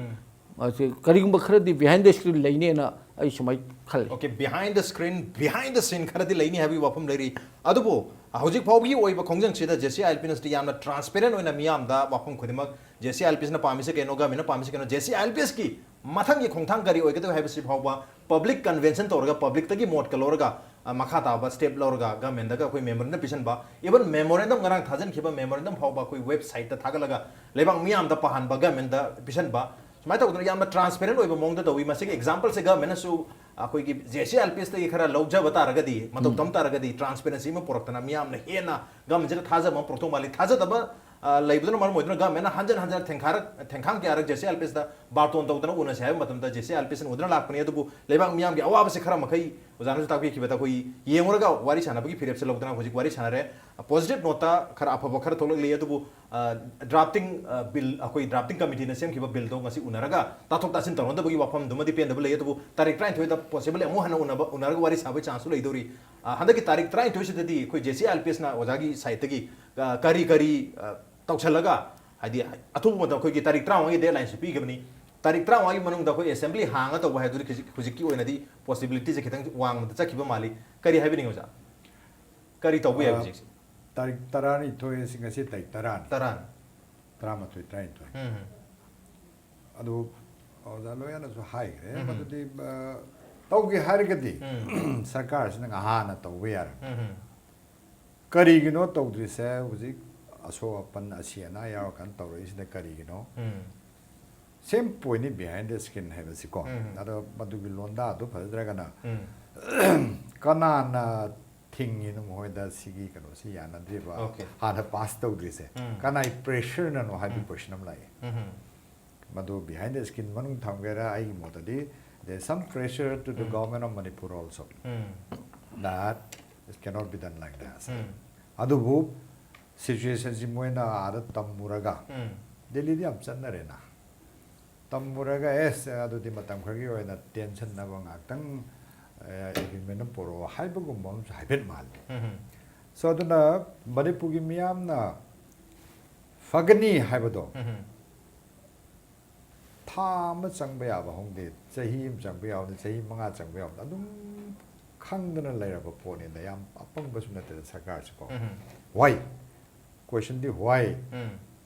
ꯑ, ꯁꯤ ꯀꯔꯤꯒꯨꯝꯕ ꯈꯔꯗꯤ behind the screen ꯂꯩꯅꯦꯅ ꯑꯩ ꯁꯨꯃꯥꯏꯅ ꯈꯜꯂꯤ꯫ Okay, behind the screen, behind the scene ꯈꯔꯗꯤ ꯂꯩꯅꯤ ꯍꯥꯏꯕꯒꯤ ꯋꯥꯐꯝ ꯂꯩꯔꯤ꯫ ꯑꯗꯨꯕꯨ ꯍꯧꯖꯤꯛ ꯐꯥꯎꯕꯒꯤ ꯑꯣꯏꯕ ꯈꯣꯡꯖꯪꯁꯤꯗ J C I L P ꯅꯁꯨ ꯌꯥꯝꯅ transparent ꯑꯣꯏꯅ ꯃꯤꯌꯥꯝꯗ ꯋꯥꯐꯝ ꯈꯨꯗꯤꯡꯃꯛ J C I L P ꯁꯤꯅ ꯄꯥꯝꯃꯤꯁꯦ ꯀꯩꯅꯣ, government ꯅ ꯄꯥꯝꯃꯤꯁꯦ ꯀꯩꯅꯣ, J C I L P ꯑꯦꯁꯀꯤ ꯃꯊꯪꯒꯤ ꯈꯣꯡꯊꯥꯡ ꯀꯔꯤ ꯑꯣꯏꯒꯗꯧ ꯍꯥꯏꯕꯁꯤ ꯐꯥꯎꯕ public convention ꯇꯧꯔꯒ public ꯇꯒꯤ ꯃꯣꯠꯀ ꯂꯧꯔꯒ ꯑ, ꯃꯈꯥ ꯇꯥꯕ step ꯂꯧꯔꯒ government ꯇꯒ ꯑꯩꯈꯣꯏ memorandum ꯄꯤꯁꯟꯕ, even memorandum ꯉꯔꯥꯡ ꯊꯥꯖꯤꯟꯈꯤꯕ memorandum ꯐꯥꯎꯕ ꯑꯩꯈꯣꯏ website ꯇ ꯊꯥꯒꯠꯂꯒ ꯂꯩꯕꯥꯛ ꯃꯤꯌꯥꯝꯗ ꯄꯥꯍꯟꯕ, government ꯇ ꯄꯤꯁꯟꯕ, ꯁꯨꯃꯥꯏꯅ ꯇꯧꯗꯅ ꯌꯥꯝꯅ transparent ꯑꯣꯏꯕ ꯃꯑꯣꯡꯗ ꯇꯧꯏ꯫ ꯃꯁꯤꯒꯤ example ꯁꯦ government ꯅꯁꯨ ꯑꯩꯈꯣꯏꯒꯤ J C I L P S ꯇꯒꯤ ꯈꯔ ꯂꯧꯖꯕ ꯇꯥꯔꯒꯗꯤ, ꯃꯇꯧ ꯎꯝ꯫ ꯇꯝ ꯇꯥꯔꯒꯗꯤ, transparency ꯑꯃ ꯄꯨꯔꯛꯇꯅ ꯃꯤꯌꯥꯝꯅ ꯍꯦꯟꯅ government ꯁꯤꯗ ꯊꯥꯖꯕ ꯑꯃ ꯄꯨꯔꯛꯇꯧ ꯃꯥꯜꯂꯤ꯫ ꯊꯥꯖꯗꯕ, ꯑ, ꯂꯩꯕꯗꯨꯅ ꯃꯔꯝ ꯑꯣꯏꯗꯨꯅ government ꯅ ꯍꯟꯖꯟ ꯍꯟꯖꯟ ꯊꯦꯡꯈꯥꯔꯛ-, ꯊꯦꯡꯈꯥꯡ ꯀꯌꯥꯔꯛ J C I L P S ꯇ ꯕꯥꯔꯇꯣꯟ ꯇꯧꯗꯅ ꯎꯅꯁꯦ ꯍꯥꯏꯕ ꯃꯇꯝꯗ J C I L P S ꯅ ꯎꯗꯨꯅ ꯂꯥꯛꯄꯅꯤ꯫ ꯑꯗꯨꯕꯨ ꯂꯩꯕꯥꯛ ꯃꯤꯌꯥꯝꯒꯤ ꯑꯋꯥꯕꯁꯦ ꯈꯔ ꯃꯈꯩ ꯑꯣꯖꯥꯅꯁꯨ ꯇꯥꯛꯄꯤꯈꯤꯕꯗ ꯑꯩꯈꯣꯏ ꯌꯦꯡꯉꯨꯔꯒ ꯋꯥꯔꯤ ꯁꯥꯟꯅꯕꯒꯤ ꯐꯤꯔꯦꯞꯁꯦ ꯂꯧꯗꯅ ꯍꯧꯖꯤꯛ ꯋꯥꯔꯤ ꯁꯥꯟꯅꯔꯦ꯫ Positive note ꯇ ꯈꯔ ꯑꯐꯕ ꯈꯔ ꯊꯣꯛꯂꯛꯂꯤ꯫ ꯑꯗꯨꯕꯨ, ꯑ, drafting, ꯑ, bill, ꯑꯩꯈꯣꯏ drafting committee ꯅ ꯁꯦꯝꯈꯤꯕ bill ꯗꯣ ꯉꯁꯤ ꯎꯅꯔꯒ ꯇꯥꯊꯣꯛ ꯇꯥꯁꯤꯟ ꯇꯧꯅꯗꯕꯒꯤ ꯋꯥꯐꯝꯗꯨꯃꯗꯤ ꯄꯦꯟꯗꯕ ꯂꯩ꯫ ꯑꯗꯨꯕꯨ ꯇꯥꯔꯤꯛ ꯇꯔꯥꯅꯤꯊꯣꯏꯗ possibly ꯑꯃꯨꯛ ꯍꯟꯅ ꯎꯅꯕ, ꯎꯅꯔꯒ ꯋꯥꯔꯤ ꯁꯥꯕꯒꯤ chance ꯁꯨ ꯂꯩꯗꯧꯔꯤ꯫ ꯑ, ꯍꯟꯗꯛꯀꯤ ꯇꯥꯔꯤꯛ ꯇꯔꯥꯅꯤꯊꯣꯏꯁꯤꯗꯗꯤ ꯑꯩꯈꯣꯏ J C I L P S ꯅ ꯑꯣꯖꯥꯒꯤ side ꯇꯒꯤ, ꯑ, ꯀꯔꯤ ꯀꯔꯤ, ꯑ, ꯇꯧꯁꯜꯂꯒ, ꯍꯥꯏꯗꯤ ꯑꯊꯨꯕ ꯃꯇꯝ ꯑꯩꯈꯣꯏꯒꯤ ꯇꯥꯔꯤꯛ ꯇꯔꯥꯃꯉꯥꯒꯤ deadline ꯁꯨ ꯄꯤꯈꯤꯕꯅꯤ, ꯇꯥꯔꯤꯛ ꯇꯔꯥꯃꯉꯥꯒꯤ ꯃꯅꯨꯡꯗ ꯑꯩꯈꯣꯏ assembly ꯍꯥꯡꯉ ꯇꯧꯕ ꯍꯥꯏꯗꯨꯗꯤ ꯍꯧꯖꯤꯛ, ꯍꯧꯖꯤꯛꯀꯤ ꯑꯣꯏꯅꯗꯤ possibility ꯁꯦ ꯈꯤꯇꯪ ꯋꯥꯡꯃꯗ ꯆꯠꯈꯤꯕ ꯃꯥꯜꯂꯤ꯫ ꯀꯔꯤ ꯍꯥꯏꯕꯤꯅꯤꯡꯉꯤ ꯑꯣꯖꯥ? ꯀꯔꯤ ꯇꯧꯕ ꯌꯥꯏ ꯑ, ꯍꯧꯖꯤꯛꯁꯦ? ꯇꯥꯔꯤꯛ ꯇꯔꯥꯅꯤꯊꯣꯏ ꯑꯁꯤ ꯉꯁꯤ ꯇꯥꯔꯤꯛ ꯇꯔꯥꯅꯤ꯫ ꯇꯔꯥꯅꯤ꯫ ꯇꯔꯥꯃꯥꯊꯣꯏ, ꯇꯔꯥꯅꯤꯊꯣꯏ꯫ ꯎꯝ, ꯎꯝ꯫ ꯑꯗꯨ ꯑꯣꯖꯥ ꯂꯣꯌꯥꯅꯁꯨ ꯍꯥꯏꯈ꯭ꯔꯦ, ꯎꯝ, ꯎꯝ꯫ ꯃꯗꯨꯗꯤ, ꯑ, ꯇꯧꯒꯦ ꯍꯥꯏꯔꯒꯗꯤ ꯎꯝ꯫ ꯁꯔꯀꯥꯔꯁꯤꯅ ꯉꯍꯥꯟꯅ ꯇꯧꯕ ꯌꯥꯔꯝꯃꯤ꯫ ꯎꯝ, ꯎꯝ꯫ ꯀꯔꯤꯒꯤꯅꯣ ꯇꯧꯗ꯭ꯔꯤꯁꯦ? ꯍꯧꯖꯤꯛ ꯑꯁꯣꯛ ꯑꯄꯟ, ꯑꯁꯤ ꯑꯅꯥ ꯌꯥꯎꯔꯀꯥꯟꯗ ꯇꯧꯔꯛꯏꯁꯤꯅ ꯀꯔꯤꯒꯤꯅꯣ? ꯎꯝ꯫ Same point ꯅꯤ behind the scene ꯍꯥꯏꯕꯁꯤꯀꯣ꯫ ꯎꯝ꯫ ꯑꯗꯣ ꯃꯗꯨꯒꯤ ꯂꯣꯟꯗꯥꯗꯨ ꯐꯖꯗ꯭ꯔꯒꯅ ꯎꯝ꯫ ꯀꯅꯥꯅ ꯊꯤꯡꯉꯤꯅꯣ ꯃꯈꯣꯏꯗ ꯁꯤꯒꯤ ꯀꯩꯅꯣꯁꯤ ꯌꯥꯅꯗ꯭ꯔꯤꯕ, Okay꯫ ꯍꯥꯟꯅ pass ꯇꯧꯗ꯭ꯔꯤꯁꯦ? ꯎꯝ꯫ ꯀꯅꯥꯏ pressure ꯅꯅꯣ ꯍꯥꯏꯕꯒꯤ ꯎꯝ꯫ Question ꯑꯃ ꯂꯥꯛꯑꯦ꯫ ꯎꯝ꯫ ꯃꯗꯨ behind the scene ꯃꯅꯨꯡ ꯊꯝꯒꯦꯔꯥ, ꯑꯩꯒꯤ ꯃꯣꯠꯇꯗꯤ there is some pressure to the um. Government of Manipur also um. That it cannot be done like that꯫ ꯎꯝ꯫ ꯑꯗꯨꯕꯨ situation ꯁꯤ ꯃꯣꯏꯅ ꯑꯥꯗ ꯇꯝꯃꯨꯔꯒ, ꯎꯝ꯫ ꯗꯦꯜꯂꯤꯗꯤ ꯌꯥꯝ ꯆꯠꯅꯔꯦꯅ, ꯇꯝꯃꯨꯔꯒ ꯑꯦꯁ ꯑꯗꯨꯗꯤ ꯃꯇꯝ ꯈꯔꯒꯤ ꯑꯣꯏꯅ ꯇꯦꯟꯁꯟꯅꯕ ꯉꯥꯛꯇꯪ, ꯑꯦ, agreement ꯑꯃ ꯄꯨꯔꯛꯑꯣ ꯍꯥꯏꯕꯒꯨꯝꯕ ꯑꯃꯁꯨ ꯍꯥꯏꯐꯦꯠ ꯃꯥꯜꯂꯤ꯫ ꯎꯝ꯫ So ꯑꯗꯨꯅ ꯃꯅꯤꯄꯨꯔꯒꯤ ꯃꯤꯌꯥꯝꯅ ꯐꯒꯅꯤ ꯍꯥꯏꯕꯗꯣ ꯎꯝ꯫ ꯊꯥ ꯑꯃ ꯆꯪꯕ ꯌꯥꯕ ꯈꯪꯗꯦ, ꯆꯍꯤ ꯑꯃ ꯆꯪꯕ ꯌꯥꯕ ꯈꯪꯗꯦ, ꯆꯍꯤ ꯃꯉꯥ ꯆꯪꯕ ꯌꯥꯕ ꯈꯪꯗꯦ, ꯑꯗꯨꯝ ꯈꯪꯗꯅ ꯂꯩꯔꯕ ꯄꯣꯠꯅꯤꯗ꯫ ꯌꯥꯝ ꯑꯄꯪꯕꯁꯨ ꯅꯠꯇꯦꯗ ꯁꯔꯀꯥꯔꯁꯤꯀꯣ꯫ ꯎꯝ꯫ Why? Question D why? ꯎꯝ꯫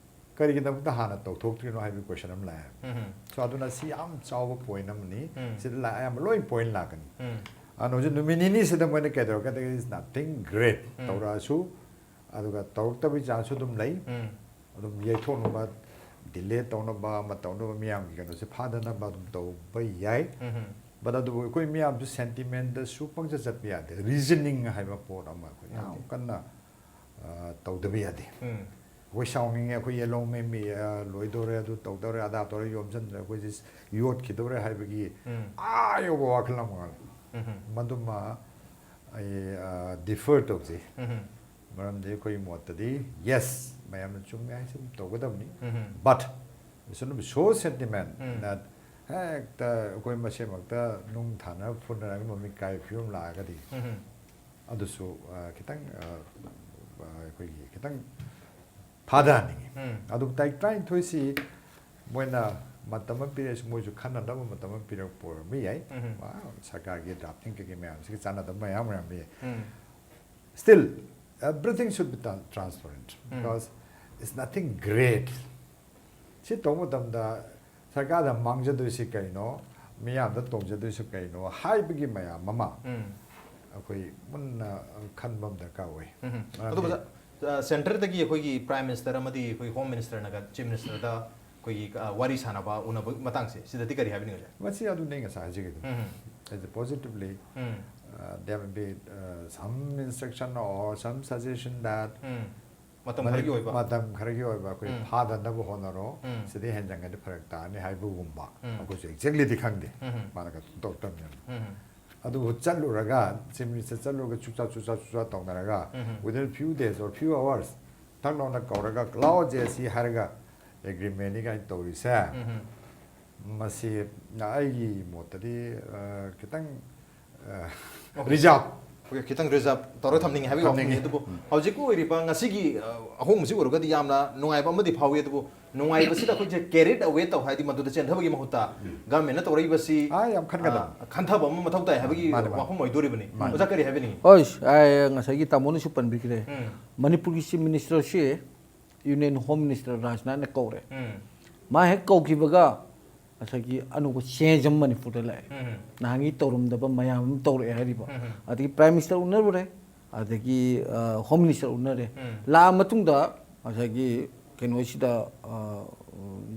ꯀꯔꯤꯒꯤꯗꯃꯛꯇ ꯍꯥꯟꯅ ꯇꯧꯊꯣꯛꯇ꯭ꯔꯤꯅꯣ ꯍꯥꯏꯕꯒꯤ question ꯑꯃ ꯂꯥꯛꯑꯦ꯫ ꯎꯝ꯫ So ꯑꯗꯨꯅ ꯁꯤ ꯌꯥꯝ ꯆꯥꯎꯕ point ꯑꯃꯅꯤ꯫ ꯎꯝ꯫ ꯁꯤꯗ ꯂꯥꯛ-, ꯑꯌꯥꯝꯕ ꯂꯣꯏ point ꯂꯥꯛꯀꯅꯤ꯫ ꯎꯝ꯫ ꯑꯗꯨꯅ ꯍꯧꯖꯤꯛ ꯅꯨꯃꯤꯠ ꯅꯤꯅꯤꯁꯤꯗ ꯃꯣꯏꯅ ꯀꯩꯗꯧꯔꯛꯀꯗꯒꯦ is nothing great. ꯎꯝ. ꯇꯧꯔꯛꯑꯁꯨ ꯑꯗꯨꯒ ꯇꯧꯔꯛꯇꯕꯒꯤ ꯆꯥꯟꯁꯁꯨ ꯑꯗꯨꯝ ꯂꯩ. ꯎꯝ. ꯑꯗꯨꯝ ꯌꯩꯊꯣꯛꯅꯕ, ꯗꯤꯂꯦ ꯇꯧꯅꯕ, ꯑꯃ ꯇꯧꯅꯕ, ꯃꯤꯌꯥꯝꯒꯤ ꯀꯩꯅꯣꯁꯦ ꯐꯥꯗꯅꯕ ꯑꯗꯨꯝ ꯇꯧꯕ ꯌꯥꯏ. ꯎꯝ. But ꯑꯗꯨꯕꯨ ꯑꯩꯈꯣꯏ ꯃꯤꯌꯥꯝꯁꯨ ꯁꯦꯟꯇꯤꯃꯦꯟꯗꯁꯨ ꯄꯪꯆꯠ ꯆꯠꯄ ꯌꯥꯗꯦ. ꯔꯤꯖꯅꯤꯡ ꯍꯥꯏꯕ ꯄꯣꯠ ꯑꯃ ꯑꯩꯈꯣꯏ ꯌꯥꯝ ꯌꯥꯗꯦ. ꯀꯟꯅ ꯑ, ꯇꯧꯗꯕ ꯌꯥꯗꯦ. ꯎꯝ. ꯑꯩꯈꯣꯏ ꯁꯥꯎꯅꯤꯡꯉꯦ, ꯑꯩꯈꯣꯏ ꯌꯦꯜꯍꯧꯃꯦ, ꯃꯤ ꯑ, ꯂꯣꯏꯗꯧꯔꯦ, ꯑꯗꯨ ꯇꯧꯗꯧꯔꯦ, ꯑꯗꯥ ꯇꯧꯔꯦ, ꯌꯣꯝꯁꯤꯟꯗ꯭ꯔꯦ, ꯑꯩꯈꯣꯏꯁꯦ ꯌꯣꯠꯈꯤꯗꯧꯔꯦ ꯍꯥꯏꯕꯒꯤ ꯎꯝ. ꯑꯥ ꯌꯧꯕ ꯋꯥꯈꯜ ꯑꯃ ꯉꯥꯡꯉꯤ. ꯎꯝ. ꯃꯗꯨꯃ ꯑꯩ ꯗꯤꯐꯔ ꯇꯧꯖꯩ. ꯎꯝ. ꯃꯔꯝꯗꯤ ꯑꯩꯈꯣꯏꯒꯤ ꯃꯣꯠꯇꯗꯤ ꯌꯦꯁ, ꯃꯌꯥꯝꯅ ꯆꯨꯝꯃꯦ ꯍꯥꯏꯁꯦ ꯑꯗꯨꯝ ꯇꯧꯒꯗꯕꯅꯤ. ꯎꯝ. But it's not so sentiment um. that ꯍꯦꯛꯇ ꯑꯩꯈꯣꯏ ꯃꯁꯦꯟꯃꯛꯇ ꯅꯨꯡ ꯊꯥꯅꯔ ꯐꯨꯅꯔꯒ ꯃꯃꯤꯠ ꯀꯥꯏꯕ ꯐꯤꯕꯝ ꯂꯥꯛꯑꯒꯗꯤ ꯎꯝ. ꯑꯗꯨꯁꯨ ꯑ, ꯈꯤꯇꯪ ꯑ, ꯑ, ꯑꯩꯈꯣꯏꯒꯤ ꯈꯤꯇꯪ ꯊꯥꯗꯍꯟꯅꯤꯡꯉꯤ꯫ ꯎꯝ. ꯑꯗꯨꯕꯨ ꯇꯥꯔꯤꯛ ꯇꯔꯥꯅꯤꯊꯣꯏꯁꯤ ꯃꯣꯏꯅ ꯃꯇꯝ ꯑꯃ ꯄꯤꯔꯛꯑꯁꯨ ꯃꯣꯏꯁꯨ ꯈꯟꯅꯅꯕ ꯃꯇꯝ ꯑꯃ ꯄꯤꯔꯛꯄ ꯑꯣꯏꯔꯝꯕ ꯌꯥꯏ꯫ ꯎꯝ. ꯃꯥ ꯁꯔꯀꯥꯔꯒꯤ ꯗ꯭ꯔꯥꯐꯇꯤꯡ ꯀꯩꯀꯩ ꯃꯌꯥꯝꯁꯤꯒ ꯆꯥꯟꯅꯗꯕ ꯃꯌꯥꯝ ꯑꯣꯏꯔꯝꯕ ꯌꯥꯏ꯫ ꯎꯝ. Still, everything should be tran- transparent um. because it's nothing great. ꯁꯤ ꯇꯧꯕ ꯃꯇꯝꯗ ꯁꯔꯀꯥꯔꯗ ꯃꯥꯡꯖꯗꯣꯏꯁꯤ ꯀꯩꯅꯣ, ꯃꯤꯌꯥꯝꯗ ꯇꯣꯡꯖꯗꯣꯏꯁꯤ ꯀꯩꯅꯣ ꯍꯥꯏꯕꯒꯤ ꯃꯌꯥꯝ ꯑꯃ ꯎꯝ. ꯑꯩꯈꯣꯏ ꯃꯨꯟꯅ ꯈꯟꯕ ꯑꯃ ꯗꯔꯀꯥꯔ ꯑꯣꯏ꯫ ꯎꯝ. ꯃꯔꯝꯗꯤ ꯑꯗꯨꯒ ꯁꯦꯟꯇꯔꯗꯒꯤ ꯑꯩꯈꯣꯏꯒꯤ ꯄ꯭ꯔꯥꯏꯝ ꯃꯤꯅꯤꯁꯇꯔ ꯑꯃꯗꯤ ꯑꯩꯈꯣꯏ ꯍꯣꯝ ꯃꯤꯅꯤꯁꯇꯔꯅꯒ ꯆꯤꯐ ꯃꯤꯅꯤꯁꯇꯔꯗ ꯑꯩꯈꯣꯏꯒꯤ ꯑ, ꯋꯥꯔꯤ ꯁꯥꯟꯅꯕ ꯎꯅꯕ ꯃꯇꯥꯡꯁꯦ ꯁꯤꯗꯗꯤ ꯀꯔꯤ ꯍꯥꯏꯕꯤꯅꯤꯡꯉꯤ, ꯑꯣꯖꯥ? ꯃꯁꯤ ꯑꯗꯨꯅꯦ ꯉꯁꯥꯏ ꯍꯥꯏꯖꯈꯤꯗꯣ꯫ ꯎꯝ. It's a positively um. uh, there may be uh, some instruction or some suggestion that ꯎꯝ. ꯃꯇꯝ ꯈꯔꯒꯤ ꯑꯣꯏꯕ. ꯃꯇꯝ ꯈꯔꯒꯤ ꯑꯣꯏꯕ ꯑꯩꯈꯣꯏ ꯎꯝ. ꯐꯥꯗꯅꯕ ꯍꯣꯠꯅꯔꯣ꯫ ꯎꯝ. ꯁꯤꯗꯩ ꯍꯦꯟꯖꯟꯒꯗꯤ ꯐꯔꯛ ꯇꯥꯔꯅꯤ ꯍꯥꯏꯕꯒꯨꯝꯕ꯫ ꯎꯝ. ꯑꯩꯈꯣꯏꯁꯨ exactly ꯗꯤ ꯈꯪꯗꯦ꯫ ꯎꯝ. ꯃꯥꯅ ꯀꯩꯁꯨ ꯇꯧꯔꯛꯇꯕꯅꯤꯅ꯫ ꯎꯝ. ꯑꯗꯨꯕꯨ ꯆꯠꯂꯨꯔꯒ ꯆꯤꯐ ꯃꯤꯅꯤꯁꯇꯔ ꯆꯠꯂꯨꯔꯒ ꯆꯨꯛꯆꯥ ꯆꯨꯛꯆꯥ ꯆꯨꯛꯆꯥ ꯇꯧꯅꯔꯒ ꯎꯝ. within few days or few hours ꯊꯛ ꯂꯥꯎꯅ ꯀꯧꯔꯒ ꯂꯥꯛꯑꯣ ꯖꯦ ꯁꯤ ꯍꯥꯏꯔꯒ ꯑꯦꯒ꯭ꯔꯤꯃꯦꯟꯅꯤ ꯀꯥꯏꯅ ꯇꯧꯔꯤꯁꯦ꯫ ꯎꯝ. ꯃꯁꯤ ꯑꯩꯒꯤ ꯃꯣꯠꯇꯗꯤ ꯑ, ꯈꯤꯇꯪ Okay. ꯔꯤꯖꯥꯔꯚ ꯑꯩꯈꯣꯏ ꯈꯤꯇꯪ ꯔꯤꯖꯥꯔꯚ ꯇꯧꯔꯒ ꯊꯝꯅꯤꯡꯉꯦ ꯍꯥꯏꯕꯒꯤ ꯋꯥꯐꯝꯅꯤ꯫ ꯊꯝꯅꯤꯡꯉꯤ꯫ ꯑꯗꯨꯕꯨ ꯍꯧꯖꯤꯛꯀꯤ ꯑꯣꯏꯔꯤꯕ ꯉꯁꯤꯒꯤ ꯑ, ꯑꯍꯣꯡꯕꯁꯤ ꯎꯔꯒꯗꯤ ꯌꯥꯝꯅ ꯅꯨꯡꯉꯥꯏꯕ ꯑꯃꯗꯤ ꯐꯥꯎꯏ꯫ ꯑꯗꯨꯕꯨ ꯅꯨꯡꯉꯥꯏꯕꯁꯤꯗ ꯑꯩꯈꯣꯏꯁꯦ ꯀꯦꯔꯤꯠ ꯑꯋꯦ ꯇꯧ ꯍꯥꯏꯗꯤ ꯃꯗꯨꯗ ꯆꯦꯟꯊꯕꯒꯤ ꯃꯍꯨꯠꯇ ꯒꯚꯔꯟꯃꯦꯟꯅ ꯇꯧꯔꯛꯏꯕꯁꯤ ꯑꯥ, ꯌꯥꯝ ꯈꯟꯒꯗꯕ꯫ ꯑ, ꯈꯟꯊꯕ ꯑꯃ ꯃꯊꯧ ꯇꯥꯏ ꯍꯥꯏꯕꯒꯤ ꯃꯥꯅꯦ, ꯃꯥꯅꯦ꯫ ꯋꯥꯐꯝ ꯑꯣꯏꯗꯣꯔꯤꯕꯅꯤ꯫ ꯃꯥꯅꯦ꯫ ꯑꯣꯖꯥ ꯀꯔꯤ ꯍꯥꯏꯕꯤꯅꯤꯡꯉꯤ? ꯍꯣꯏ, ꯑꯩ ꯉꯁꯥꯏꯒꯤ ꯇꯥꯃꯣꯅꯁꯨ ꯄꯟꯕꯤꯈ꯭ꯔꯦ꯫ ꯎꯝ. ꯃꯅꯤꯄꯨꯔꯒꯤ ꯆꯤꯐ ꯃꯤꯅꯤꯁꯇꯔꯁꯤ ꯌꯨꯅꯤꯌꯟ ꯍꯣꯝ ꯃꯤꯅꯤꯁꯇꯔ ꯔꯥꯖꯅꯥꯊꯅ ꯀꯧꯔꯦ꯫ ꯎꯝ. ꯃꯥ ꯍꯦꯛ ꯀꯧꯈꯤꯕꯒ ꯉꯁꯥꯏꯒꯤ ꯑꯅꯧꯕ ꯆꯦꯟꯖ ꯑꯃ ꯃꯅꯤꯄꯨꯔꯗ ꯂꯥꯛꯑꯦ꯫ ꯎꯝ. ꯅꯍꯥꯟꯒꯤ ꯇꯧꯔꯝꯗꯕ ꯃꯌꯥꯝ ꯑꯃ ꯇꯧꯔꯛꯑꯦ ꯍꯥꯏꯔꯤꯕ꯫ ꯎꯝ. ꯑꯗꯒꯤ ꯄ꯭ꯔꯥꯏꯝ ꯃꯤꯅꯤꯁꯇꯔ ꯎꯅꯔꯨꯔꯦ, ꯑꯗꯒꯤ ꯍꯣꯝ ꯃꯤꯅꯤꯁꯇꯔ ꯎꯅꯔꯦ꯫ ꯎꯝ. ꯂꯥꯛꯑ ꯃꯇꯨꯡꯗ ꯉꯁꯥꯏꯒꯤ ꯀꯩꯅꯣꯁꯤꯗ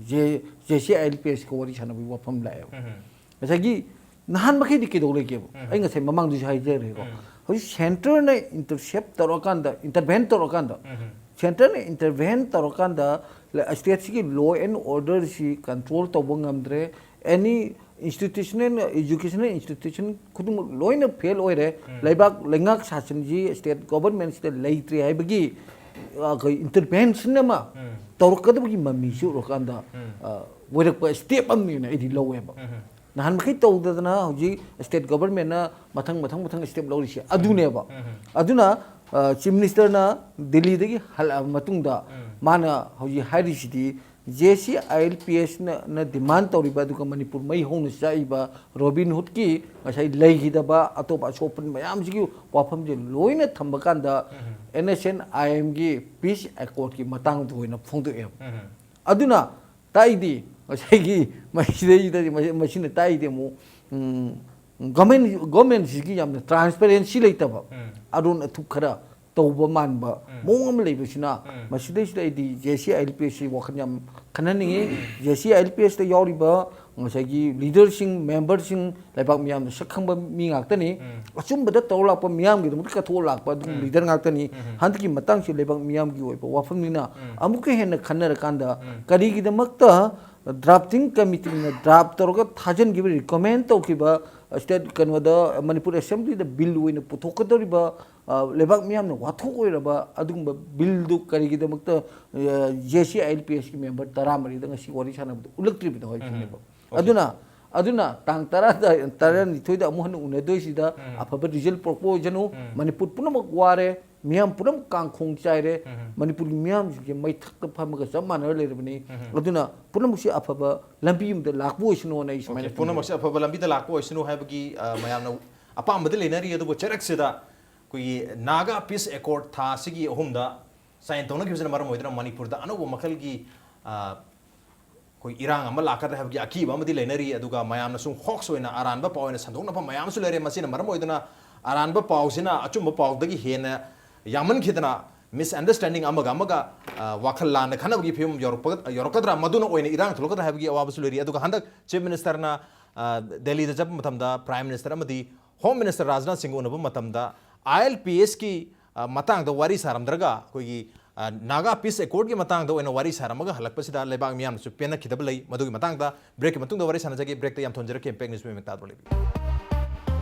J J C I L P ask ꯋꯥꯔꯤ ꯁꯥꯟꯅꯕꯒꯤ ꯋꯥꯐꯝ ꯂꯥꯛꯑꯦꯕ꯫ ꯎꯝ. ꯉꯁꯥꯏꯒꯤ ꯅꯍꯥꯟ ꯃꯈꯩꯗꯤ ꯀꯩꯗꯧ ꯂꯩꯒꯦꯕ? ꯎꯝ. ꯑꯩ ꯉꯁꯥꯏ ꯃꯃꯥꯡꯗꯁꯨ ꯍꯥꯏꯖꯈ꯭ꯔꯦꯀꯣ꯫ ꯎꯝ. ꯍꯧꯖꯤꯛ ꯁꯦꯟꯇꯔꯅ ꯏꯟꯇꯔꯁꯦꯞ ꯇꯧꯔꯀꯥꯟꯗ, ꯏꯟꯇꯔꯚꯦꯟ ꯇꯧꯔꯀꯥꯟꯗ, ꯎꯝ. ꯁꯦꯟꯇꯔꯅ ꯏꯟꯇꯔꯚꯦꯟ ꯇꯧꯔꯀꯥꯟꯗ ꯁ꯭ꯇꯦꯠꯁꯤꯒꯤ ꯂꯣ ꯑꯦꯟ ꯑꯣꯔꯗꯔꯁꯤ ꯀꯟꯇ꯭ꯔꯣꯜ ꯇꯧꯕ ꯉꯝꯗ꯭ꯔꯦ꯫ ꯑꯦꯅꯤ ꯏꯟꯁꯇꯤꯇ꯭ꯌꯨꯁꯅꯦꯜ, ꯏꯖꯨꯀꯦꯁꯅꯦꯜ ꯏꯟꯁꯇꯤꯇ꯭ꯌꯨꯁꯟ ꯈꯨꯗꯤꯡꯃꯛ ꯂꯣꯏꯅ ꯐꯦꯜ ꯑꯣꯏꯔꯦ꯫ ꯎꯝ. ꯂꯩꯕꯥꯛ ꯂꯩꯉꯥꯛ ꯁꯥꯁꯟꯁꯤ ꯁ꯭ꯇꯦꯠ ꯒꯣꯕꯔꯃꯦꯟꯁꯤꯗ ꯂꯩꯇ꯭ꯔꯦ ꯍꯥꯏꯕꯒꯤ, ꯑ, ꯑꯩꯈꯣꯏ ꯏꯟꯇꯔꯚꯦꯟꯁꯟ ꯑꯃ ꯎꯝ. ꯇꯧꯔꯛꯀꯗꯕꯒꯤ ꯃꯃꯤꯁꯤ ꯎꯔꯀꯥꯟꯗ, ꯎꯝ. ꯑ, ꯑꯣꯏꯔꯛꯄ ꯁ꯭ꯇꯦꯞ ꯑꯃꯅꯤꯅ ꯑꯩꯗꯤ ꯂꯧꯋꯦꯕ꯫ ꯎꯝ. ꯅꯍꯥꯟ ꯃꯈꯩ ꯇꯧꯗꯗꯅ ꯍꯧꯖꯤꯛ ꯁ꯭ꯇꯦꯠ ꯒꯣꯕꯔꯃꯦꯟꯅ ꯃꯊꯪ ꯃꯊꯪ ꯃꯊꯪ ꯁ꯭ꯇꯦꯞ ꯂꯧꯔꯤꯁꯦ ꯑꯗꯨꯅꯦꯕ꯫ ꯎꯝ. ꯑꯗꯨꯅ, ꯑ, ꯆꯤꯐ ꯃꯤꯅꯤꯁꯇꯔꯅ ꯗꯤꯜꯂꯤꯗꯒꯤ ꯍꯜꯂꯛꯑꯕ ꯃꯇꯨꯡꯗ ꯎꯝ. ꯃꯥꯅ ꯍꯧꯖꯤꯛ ꯍꯥꯏꯔꯤꯁꯤꯗꯤ, J C I L P ꯑꯦꯁꯅ ꯗꯤꯃꯥꯟ ꯇꯧꯔꯤꯕ, ꯑꯗꯨꯒ ꯃꯅꯤꯄꯨꯔ ꯃꯩ ꯍꯧꯅ ꯆꯥꯛꯏꯕ ꯔꯣꯕꯤꯟ ꯍꯨꯗꯀꯤ ꯉꯁꯥꯏ ꯂꯩꯈꯤꯗꯕ ꯑꯇꯣꯞꯄ ꯑꯁꯣꯛꯄꯟ ꯃꯌꯥꯝꯁꯤꯒꯤ ꯋꯥꯐꯝꯁꯦ ꯂꯣꯏꯅ ꯊꯝꯕ ꯀꯥꯟꯗ, ꯎꯝ. ꯑꯦꯟ ꯑꯦꯁ ꯑꯦꯟ ꯑꯥꯏ ꯑꯦꯝꯒꯤ ꯄꯤꯁ ꯑꯦꯀꯣꯔꯗꯀꯤ ꯃꯇꯥꯡꯗ ꯑꯣꯏꯅ ꯐꯣꯡꯗꯣꯛꯑꯦꯕ꯫ ꯎꯝ. ꯑꯗꯨꯅ ꯇꯥꯛꯏꯗꯤ ꯉꯁꯥꯏꯒꯤ ꯃꯁꯤꯗꯩꯗ, ꯃꯁꯤꯅ ꯇꯥꯛꯏꯗꯤ ꯑꯃꯨꯛ, ꯎꯝ, ꯒꯣꯔꯃꯦꯟ, ꯒꯣꯔꯃꯦꯟꯁꯤꯒꯤ ꯌꯥꯝꯅ ꯇ꯭ꯔꯥꯟꯁꯄꯦꯔꯦꯟꯁꯤ ꯂꯩꯇꯕ, ꯎꯝ. ꯑꯔꯣꯟ ꯑꯊꯨꯞ ꯈꯔ ꯇꯧꯕ ꯃꯥꯟꯕ ꯎꯝ. ꯃꯑꯣꯡ ꯑꯃ ꯂꯩꯕꯁꯤꯅ, ꯎꯝ. ꯃꯁꯤꯗꯩꯁꯤꯗ ꯑꯩꯗꯤ J C I L P ꯑꯦꯁꯁꯤ ꯋꯥꯈꯜ ꯌꯥꯝ ꯈꯟꯍꯟꯅꯤꯡꯉꯤ꯫ J C I L P ꯑꯦꯁꯇ ꯌꯥꯎꯔꯤꯕ ꯉꯁꯥꯏꯒꯤ ꯂꯤꯗꯔꯁꯤꯡ, ꯃꯦꯝꯕꯔꯁꯤꯡ, ꯂꯩꯕꯥꯛ ꯃꯤꯌꯥꯝꯅ ꯁꯛ ꯈꯪꯕ ꯃꯤ ꯉꯥꯛꯇꯅꯤ꯫ ꯎꯝ. ꯑꯆꯨꯝꯕꯗ ꯇꯧꯔ ꯂꯥꯛꯄ, ꯃꯤꯌꯥꯝꯒꯤꯗꯃꯛꯇ ꯀꯠꯊꯣꯛꯑ ꯂꯥꯛꯄ ꯑꯗꯨꯒꯨꯝꯕ ꯎꯝ. ꯂꯤꯗꯔ ꯉꯥꯛꯇꯅꯤ꯫ ꯎꯝ. ꯍꯟꯗꯛꯀꯤ ꯃꯇꯥꯡꯁꯤ ꯂꯩꯕꯥꯛ ꯃꯤꯌꯥꯝꯒꯤ ꯑꯣꯏꯕ ꯋꯥꯐꯝꯅꯤꯅ, ꯎꯝ. ꯑꯃꯨꯛꯀ ꯍꯦꯟꯅ ꯈꯟꯅꯔꯀꯥꯟꯗ, ꯎꯝ. ꯀꯔꯤꯒꯤꯗꯃꯛꯇ ꯗ꯭ꯔꯥꯐꯇꯤꯡ ꯀꯃꯤꯇꯤꯅ ꯗ꯭ꯔꯥꯐ ꯇꯧꯔꯒ ꯊꯥꯖꯤꯟꯈꯤꯕ, ꯔꯤꯀꯃꯦꯟ ꯇꯧꯈꯤꯕ ꯁ꯭ꯇꯦꯠ ꯀꯩꯅꯣꯗ, ꯃꯅꯤꯄꯨꯔ ꯑꯦꯁꯦꯝꯕ꯭ꯂꯤꯗ ꯕꯤꯜ ꯑꯣꯏꯅ ꯄꯨꯊꯣꯛꯀꯗꯧꯔꯤꯕ, ꯑ, ꯂꯩꯕꯥꯛ ꯃꯤꯌꯥꯝꯅ ꯋꯥꯊꯣꯛ ꯑꯣꯏꯔꯕ ꯑꯗꯨꯒꯨꯝꯕ ꯕꯤꯜꯗꯨ ꯀꯔꯤꯒꯤꯗꯃꯛꯇ J C I L P ꯑꯦꯁꯀꯤ member ꯇꯔꯥꯃꯔꯤꯗ ꯉꯁꯤ ꯋꯥꯔꯤ ꯁꯥꯟꯅꯕꯗ ꯎꯠꯂꯛꯇ꯭ꯔꯤꯕꯅꯣ ꯍꯥꯏꯁꯤꯅꯦꯕ꯫ ꯎꯝ. ꯑꯗꯨꯅ, ꯑꯗꯨꯅ ꯇꯥꯡ ꯇꯔꯥꯗ, ꯇꯔꯥꯅꯤꯊꯣꯏꯗ ꯑꯃꯨꯛ ꯍꯟꯅ ꯎꯅꯗꯣꯏꯁꯤꯗ ꯎꯝ. ꯑꯐꯕ ꯔꯤꯖꯜ ꯄꯨꯔꯛꯄ ꯑꯣꯏꯁꯅꯨ꯫ ꯎꯝ. ꯃꯅꯤꯄꯨꯔ ꯄꯨꯝꯅꯃꯛ ꯋꯥꯔꯦ, ꯃꯤꯌꯥꯝ ꯄꯨꯝꯅꯃꯛ ꯀꯥꯡꯈꯣꯡ ꯆꯥꯏꯔꯦ꯫ ꯎꯝ. ꯃꯅꯤꯄꯨꯔꯒꯤ ꯃꯤꯌꯥꯝꯁꯤꯡꯁꯦ ꯃꯩꯊꯛꯇ ꯐꯝꯃꯒ ꯆꯞ ꯃꯥꯟꯅꯔ ꯂꯩꯔꯕꯅꯤ꯫ ꯎꯝ. ꯑꯗꯨꯅ ꯄꯨꯝꯅꯃꯛꯁꯤ ꯑꯐꯕ ꯂꯝꯕꯤ ꯑꯃꯗ ꯂꯥꯛꯄ ꯑꯣꯏꯁꯅꯨꯅ ꯑꯩ ꯁꯨꯃꯥꯏꯅ ꯑꯣꯀꯦ, ꯄꯨꯝꯅꯃꯛꯁꯦ ꯑꯐꯕ ꯂꯝꯕꯤꯗ ꯂꯥꯛꯄ ꯑꯣꯏꯁꯅꯨ ꯍꯥꯏꯕꯒꯤ, ꯑ, ꯃꯌꯥꯝꯅ ꯑꯄꯥꯝꯕꯗ ꯂꯩꯅꯔꯤ꯫ ꯑꯗꯨꯕꯨ ꯆꯩꯔꯛꯁꯤꯗ ꯑꯩꯈꯣꯏꯒꯤ ꯅꯥꯒꯥ ꯄꯤꯁ ꯑꯦꯀꯣꯔꯗ ꯊꯥ ꯑꯁꯤꯒꯤ ꯑꯍꯨꯝꯗ ꯁꯥꯏꯟ ꯇꯧꯅꯈꯤꯕꯁꯤꯅ ꯃꯔꯝ ꯑꯣꯏꯗꯨꯅ ꯃꯅꯤꯄꯨꯔꯗ ꯑꯅꯧꯕ ꯃꯈꯜꯒꯤ, ꯑ, ꯑꯩꯈꯣꯏ ꯏꯔꯥꯡ ꯑꯃ ꯂꯥꯛꯀꯗ꯭ꯔꯥ ꯍꯥꯏꯕꯒꯤ ꯑꯀꯤꯕ ꯑꯃꯗꯤ ꯂꯩꯅꯔꯤ꯫ ꯑꯗꯨꯒ ꯃꯌꯥꯝꯅꯁꯨ ꯍꯣꯛꯁ ꯑꯣꯏꯅ ꯑꯔꯥꯟꯕ ꯄꯥꯎ ꯑꯣꯏꯅ ꯁꯟꯗꯣꯛꯅꯕ ꯃꯌꯥꯝ ꯑꯃꯁꯨ ꯂꯩꯔꯦ꯫ ꯃꯁꯤꯅ ꯃꯔꯝ ꯑꯣꯏꯗꯨꯅ ꯑꯔꯥꯟꯕ ꯄꯥꯎꯁꯤꯅ ꯑꯆꯨꯝꯕ ꯄꯥꯎꯗꯒꯤ ꯍꯦꯟꯅ ꯌꯥꯝꯃꯟꯈꯤꯗꯅ ꯃꯤꯁꯑꯟꯗꯔꯁ꯭ꯇꯦꯟꯗꯤꯡ ꯑꯃꯒ ꯑꯃꯒ, ꯑ, ꯋꯥꯈꯜ ꯂꯥꯟꯅ ꯈꯟꯅꯕꯒꯤ ꯐꯤꯕꯝ ꯌꯧꯔꯛꯄ-, ꯌꯧꯔꯛꯀꯗ꯭ꯔꯥ, ꯃꯗꯨꯅ ꯑꯣꯏꯅ ꯏꯔꯥꯡ ꯊꯣꯛꯂꯛꯀꯗ꯭ꯔꯥ ꯍꯥꯏꯕꯒꯤ ꯑꯋꯥꯕꯁꯨ ꯂꯩꯔꯤ꯫ ꯑꯗꯨꯒ ꯍꯟꯗꯛ ꯆꯤꯐ ꯃꯤꯅꯤꯁꯇꯔꯅ, ꯑ, ꯗꯦꯜꯂꯤꯗ ꯆꯠꯄ ꯃꯇꯝꯗ ꯄ꯭ꯔꯥꯏꯝ ꯃꯤꯅꯤꯁꯇꯔ ꯑꯃꯗꯤ ꯍꯣꯝ ꯃꯤꯅꯤꯁꯇꯔ ꯔꯥꯖꯅꯥꯊ ꯁꯤꯡꯒ ꯎꯅꯕ ꯃꯇꯝꯗ ꯑꯥꯏ ꯑꯦꯜ ꯄꯤ ꯑꯦꯁꯀꯤ, ꯑ, ꯃꯇꯥꯡꯗ ꯋꯥꯔꯤ ꯁꯥꯔꯝꯗ꯭ꯔꯒ ꯑꯩꯈꯣꯏꯒꯤ, ꯑ, ꯅꯥꯒꯥ ꯄꯤꯁ ꯑꯦꯀꯣꯔꯗꯀꯤ ꯃꯇꯥꯡꯗ ꯑꯣꯏꯅ ꯋꯥꯔꯤ ꯁꯥꯔꯝꯃꯒ ꯍꯜꯂꯛꯄꯁꯤꯗ ꯂꯩꯕꯥꯛ ꯃꯤꯌꯥꯝꯅꯁꯨ ꯄꯦꯟꯅꯈꯤꯗꯕ ꯂꯩ꯫ ꯃꯗꯨꯒꯤ ꯃꯇꯥꯡꯗ ꯕ꯭ꯔꯦꯛꯀꯤ ꯃꯇꯨꯡꯗ ꯋꯥꯔꯤ ꯁꯥꯟꯅꯖꯒꯦ꯫ ꯕ꯭ꯔꯦꯛꯇ ꯌꯥꯝ ꯊꯣꯟꯖꯔꯛꯀꯦ꯫ ꯏꯝꯄꯦꯛ ꯅ꯭ꯌꯨꯁ ꯃꯦꯝ ꯇꯥꯗꯨꯅ ꯂꯩꯕꯤꯌꯨ꯫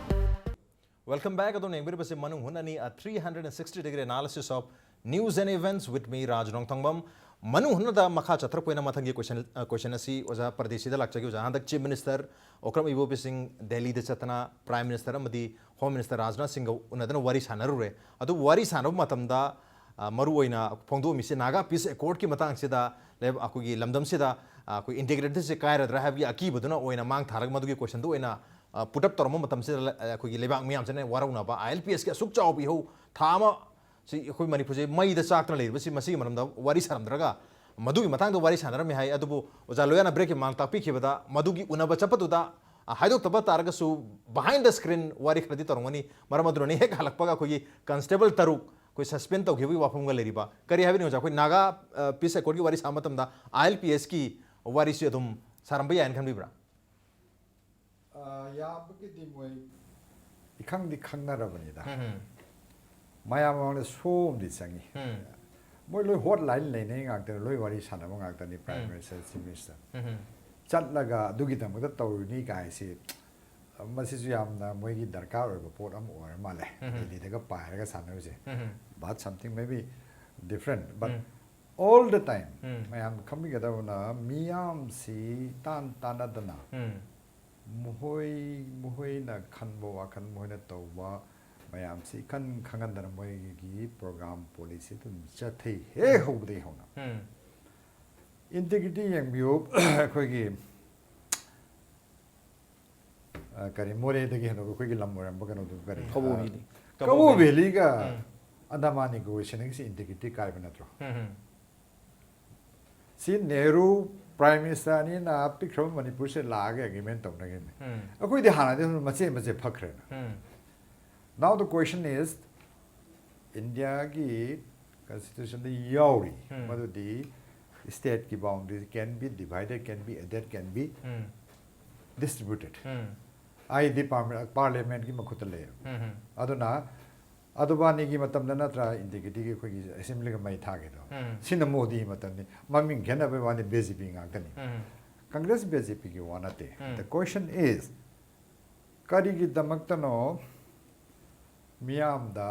Welcome back. ꯑꯗꯣꯝꯅ ꯌꯦꯡꯕꯤꯔꯤꯕꯁꯤ ꯃꯅꯨꯡ ꯍꯨꯠꯅꯅꯤ, a three hundred sixty degree analysis of news and events with me, ꯔꯥꯖ ꯅꯣꯡꯊꯣꯡꯕꯝ꯫ ꯃꯅꯨꯡ ꯍꯨꯠꯅꯗ ꯃꯈꯥ ꯆꯠꯊꯔꯛꯄ ꯑꯣꯏꯅ ꯃꯊꯪꯒꯤ ꯀꯣꯏꯁꯟ, ꯑ, ꯀꯣꯏꯁꯟ ꯑꯁꯤ ꯑꯣꯖꯥ ꯄ꯭ꯔꯗꯤꯁꯤꯗ ꯂꯥꯛꯆꯒꯦ꯫ ꯑꯣꯖꯥ, ꯍꯟꯗꯛ ꯆꯤꯐ ꯃꯤꯅꯤꯁꯇꯔ ꯑꯣꯀ꯭ꯔꯝ ꯏꯕꯣꯕꯤ ꯁꯤꯡ ꯗꯦꯜꯂꯤꯗ ꯆꯠꯇꯅ ꯄ꯭ꯔꯥꯏꯝ ꯃꯤꯅꯤꯁꯇꯔ ꯑꯃꯗꯤ ꯍꯣꯝ ꯃꯤꯅꯤꯁꯇꯔ ꯔꯥꯖꯅꯥꯊ ꯁꯤꯡꯒ ꯎꯅꯗꯨꯅ ꯋꯥꯔꯤ ꯁꯥꯟꯅꯔꯨꯔꯦ꯫ ꯑꯗꯨ ꯋꯥꯔꯤ ꯁꯥꯟꯅꯕ ꯃꯇꯝꯗ, ꯑ, ꯃꯔꯨꯑꯣꯏꯅ ꯐꯣꯡꯗꯣꯛꯑꯝꯃꯤꯁꯦ ꯅꯥꯒꯥ ꯄꯤꯁ ꯑꯦꯀꯣꯔꯗꯀꯤ ꯃꯇꯥꯡꯁꯤꯗ ꯂꯩꯕ-, ꯑꯩꯈꯣꯏꯒꯤ ꯂꯝꯗꯝꯁꯤꯗ, ꯑ, ꯑꯩꯈꯣꯏ ꯏꯟꯇꯤꯒ꯭ꯔꯤꯇꯤꯁꯦ ꯀꯥꯏꯔꯗ꯭ꯔꯥ ꯍꯥꯏꯕꯒꯤ ꯑꯀꯤꯕꯗꯨꯅ ꯑꯣꯏꯅ ꯃꯥꯡ ꯊꯥꯔꯒ ꯃꯗꯨꯒꯤ ꯀꯣꯏꯁꯟꯗꯨ ꯑꯣꯏꯅ, ꯑ, put up ꯇꯧꯔꯝꯕ ꯃꯇꯝꯁꯤꯗ ꯂ-, ꯑꯩꯈꯣꯏꯒꯤ ꯂꯩꯕꯥꯛ ꯃꯤꯌꯥꯝꯁꯤꯅ ꯋꯥꯔꯧꯅꯕ, ꯑꯥꯏ ꯑꯦꯜ ꯄꯤ ꯑꯦꯁꯀꯤ ꯑꯁꯨꯛ ꯆꯥꯎꯕ ꯏꯍꯧ ꯊꯥ ꯑꯃ ꯁꯤ ꯑꯩꯈꯣꯏ ꯃꯅꯤꯄꯨꯔꯁꯦ ꯃꯩꯗ ꯆꯥꯛꯇꯅ ꯂꯩꯔꯤꯕꯁꯤ ꯃꯁꯤꯒꯤ ꯃꯔꯝꯗ ꯋꯥꯔꯤ ꯁꯥꯔꯝꯗ꯭ꯔꯒ ꯃꯗꯨꯒꯤ ꯃꯇꯥꯡꯗ ꯋꯥꯔꯤ ꯁꯥꯟꯅꯔꯝꯃꯤ ꯍꯥꯏ꯫ ꯑꯗꯨꯕꯨ ꯑꯣꯖꯥ ꯂꯣꯌꯥꯅ ꯕ꯭ꯔꯦꯛꯀꯤ ꯃꯃꯥꯡ ꯇꯥꯛꯄꯤꯈꯤꯕꯗ ꯃꯗꯨꯒꯤ ꯎꯅꯕ ꯆꯠꯄꯗꯨꯗ, ꯑ, ꯍꯥꯏꯗꯣꯛꯇꯕ ꯇꯥꯔꯒꯁꯨ behind the screen ꯋꯥꯔꯤ ꯈꯔꯗꯤ ꯇꯧꯔꯝꯒꯅꯤ꯫ ꯃꯔꯝ ꯑꯗꯨꯅꯅꯤ ꯍꯦꯛ ꯍꯜꯂꯛꯄꯒ ꯑꯩꯈꯣꯏꯒꯤ ꯀꯟꯁꯇꯦꯕꯜ ꯇꯔꯨꯛ ꯑꯩꯈꯣꯏ ꯁꯁꯄꯦꯟ ꯇꯧꯈꯤꯕꯒꯤ ꯋꯥꯐꯝꯒ ꯂꯩꯔꯤꯕ꯫ ꯀꯔꯤ ꯍꯥꯏꯕꯅꯤ ꯑꯣꯖꯥ? ꯑꯩꯈꯣꯏ ꯅꯥꯒꯥ, ꯑ, ꯄꯤꯁ ꯑꯦꯀꯣꯔꯗꯀꯤ ꯋꯥꯔꯤ ꯁꯥꯕ ꯃꯇꯝꯗ ꯑꯥꯏ ꯑꯦꯜ ꯄꯤ ꯑꯦꯁꯀꯤ ꯋꯥꯔꯤꯁꯤ ꯑꯗꯨꯝ ꯁꯥꯔꯝꯕ ꯌꯥꯏꯅ ꯈꯟꯕꯤꯕ꯭ꯔꯥ? ꯑ, ꯌꯥꯕꯒꯤꯗꯤ ꯃꯣꯏ ꯏꯈꯪꯗꯤ ꯈꯪꯅꯔꯕꯅꯤꯗ꯫ ꯎꯝ꯫ ꯃꯌꯥꯝ ꯃꯃꯥꯡꯗ ꯁꯣ ꯑꯃꯗꯤ ꯆꯪꯉꯤ꯫ ꯎꯝ꯫ ꯃꯣꯏ ꯂꯣꯏ ꯍꯣꯠ ꯂꯥꯏꯟ ꯂꯩꯅꯩ ꯉꯥꯛꯇꯅꯤ, ꯂꯣꯏ ꯋꯥꯔꯤ ꯁꯥꯟꯅꯕ ꯉꯥꯛꯇꯅꯤ, prime um. Minister, chief minister. Um. ꯆꯠꯂꯒ ꯑꯗꯨꯒꯤꯗꯃꯛꯇ ꯇꯧꯔꯤꯅꯤ ꯀꯥꯏꯁꯤ, ꯃꯁꯤꯁꯨ ꯌꯥꯝꯅ ꯃꯣꯏꯒꯤ ꯗꯔꯀꯥꯔ ꯑꯣꯏꯕ ꯄꯣꯠ ꯑꯃ ꯑꯣꯏꯔ ꯃꯥꯜꯂꯦ꯫ ꯎꯝ꯫ ꯗꯦꯜꯂꯤꯗꯒ ꯄꯥꯏꯔꯒ ꯁꯥꯟꯅꯔꯤꯁꯦ꯫ ꯎꯝ꯫ But something maybe different, but um. All the time ꯎꯝ꯫ ꯃꯌꯥꯝ ꯈꯪꯕꯤꯒꯗꯕꯅ ꯃꯤꯌꯥꯝꯁꯤ ꯇꯥꯟ ꯇꯥꯟꯅꯗꯅ ꯎꯝ꯫ ꯃꯈꯣꯏ, ꯃꯈꯣꯏꯅ ꯈꯟꯕ ꯋꯥꯈꯜ, ꯃꯈꯣꯏꯅ ꯇꯧꯕ ꯃꯌꯥꯝꯁꯤ ꯏꯈꯟ ꯈꯪꯍꯟꯗꯅ ꯃꯣꯏꯒꯤ ꯄ꯭ꯔꯣꯒ꯭ꯔꯥꯝ ꯄꯣꯂꯤꯁꯤ ꯑꯗꯨꯝ ꯆꯠꯊꯩ ꯍꯦꯛ ꯎꯝ꯫ ꯍꯧꯕꯗꯒꯤ ꯍꯧꯅ꯫ ꯎꯝ꯫ ꯏꯟꯇꯤꯒ꯭ꯔꯤꯇꯤ ꯌꯦꯡꯕꯤꯌꯨ, ꯑꯩꯈꯣꯏꯒꯤ, ꯑ, ꯀꯔꯤ, ꯃꯣꯔꯦꯗꯒꯤ ꯍꯦꯟꯗꯣꯛ ꯑꯩꯈꯣꯏꯒꯤ ꯂꯝ ꯑꯣꯏꯔꯝꯕ ꯀꯩꯅꯣꯗꯨ ꯀꯔꯤ? ꯎꯝ꯫ ꯀꯕꯣ ꯑ, ꯚꯦꯂꯤ꯫ ꯀꯕꯣ ꯀꯕꯣ ꯚꯦꯂꯤ꯫ ꯚꯦꯂꯤꯒ ꯎꯝ꯫ ꯑꯟꯗꯃꯥꯟ ꯅꯤꯀꯣꯕꯔ ꯁꯤꯅꯒꯤꯁꯤ ꯏꯟꯇꯤꯒ꯭ꯔꯤꯇꯤ ꯀꯥꯏꯕ ꯅꯠꯇ꯭ꯔꯣ? ꯎꯝ, ꯎꯝ꯫ ꯁꯤ ꯅꯦꯍꯔꯨ Prime Minister ꯑꯅꯤꯅ ꯄꯤꯛꯈ꯭ꯔꯕ ꯃꯅꯤꯄꯨꯔꯁꯦ ꯂꯥꯛꯑꯒ ꯑꯦꯒ꯭ꯔꯤꯃꯦꯟ ꯇꯧꯅꯈꯤꯕꯅꯤ꯫ ꯑꯩꯈꯣꯏꯗꯤ ꯍꯥꯟꯅꯗꯤ ꯑꯗꯨꯝ ꯃꯆꯦꯠ ꯃꯆꯦꯠ ꯐꯛꯈ꯭ꯔꯦꯅ꯫ Now the question is, ꯏꯟꯗꯤꯌꯥꯒꯤ ꯀꯟꯁꯇꯤꯇ꯭ꯌꯨꯁꯟꯗ ꯌꯥꯎꯔꯤ, ꯃꯗꯨꯗꯤ stateꯀꯤ boundary can be divided, can be added, can be distributed. ꯑꯩꯗꯤ ꯄꯥꯔꯂꯤꯌꯥꯃꯦꯟꯠꯀꯤ ꯃꯈꯨꯠꯇ ꯂꯩꯌꯦꯕ꯫ ꯑꯗꯨꯅ ꯑꯗꯨꯕꯥꯅꯤꯒꯤ ꯃꯇꯝꯗ ꯅꯠꯇ꯭ꯔꯥ ꯏꯟꯇꯤꯒ꯭ꯔꯤꯇꯤꯒꯤ ꯑꯩꯈꯣꯏꯒꯤ ꯑꯦꯁꯦꯝꯕ꯭ꯂꯤꯒ ꯃꯩ ꯊꯥꯈꯤꯗꯣ? ꯁꯤꯅ ꯃꯣꯗꯤꯒꯤ ꯃꯇꯝꯅꯤ꯫ ꯃꯃꯤꯡ ꯈꯦꯠꯅꯕꯩ ꯋꯥꯅꯤ, ꯕꯤ ꯖꯦ ꯄꯤ ꯉꯥꯛꯇꯅꯤ꯫ ꯀꯪꯒ꯭ꯔꯦꯁ ꯕꯤ ꯖꯦ ꯄꯤꯒꯤ ꯋꯥ ꯅꯠꯇꯦ꯫ The question is, ꯀꯔꯤꯒꯤꯗꯃꯛꯇꯅꯣ ꯃꯤꯌꯥꯝꯗ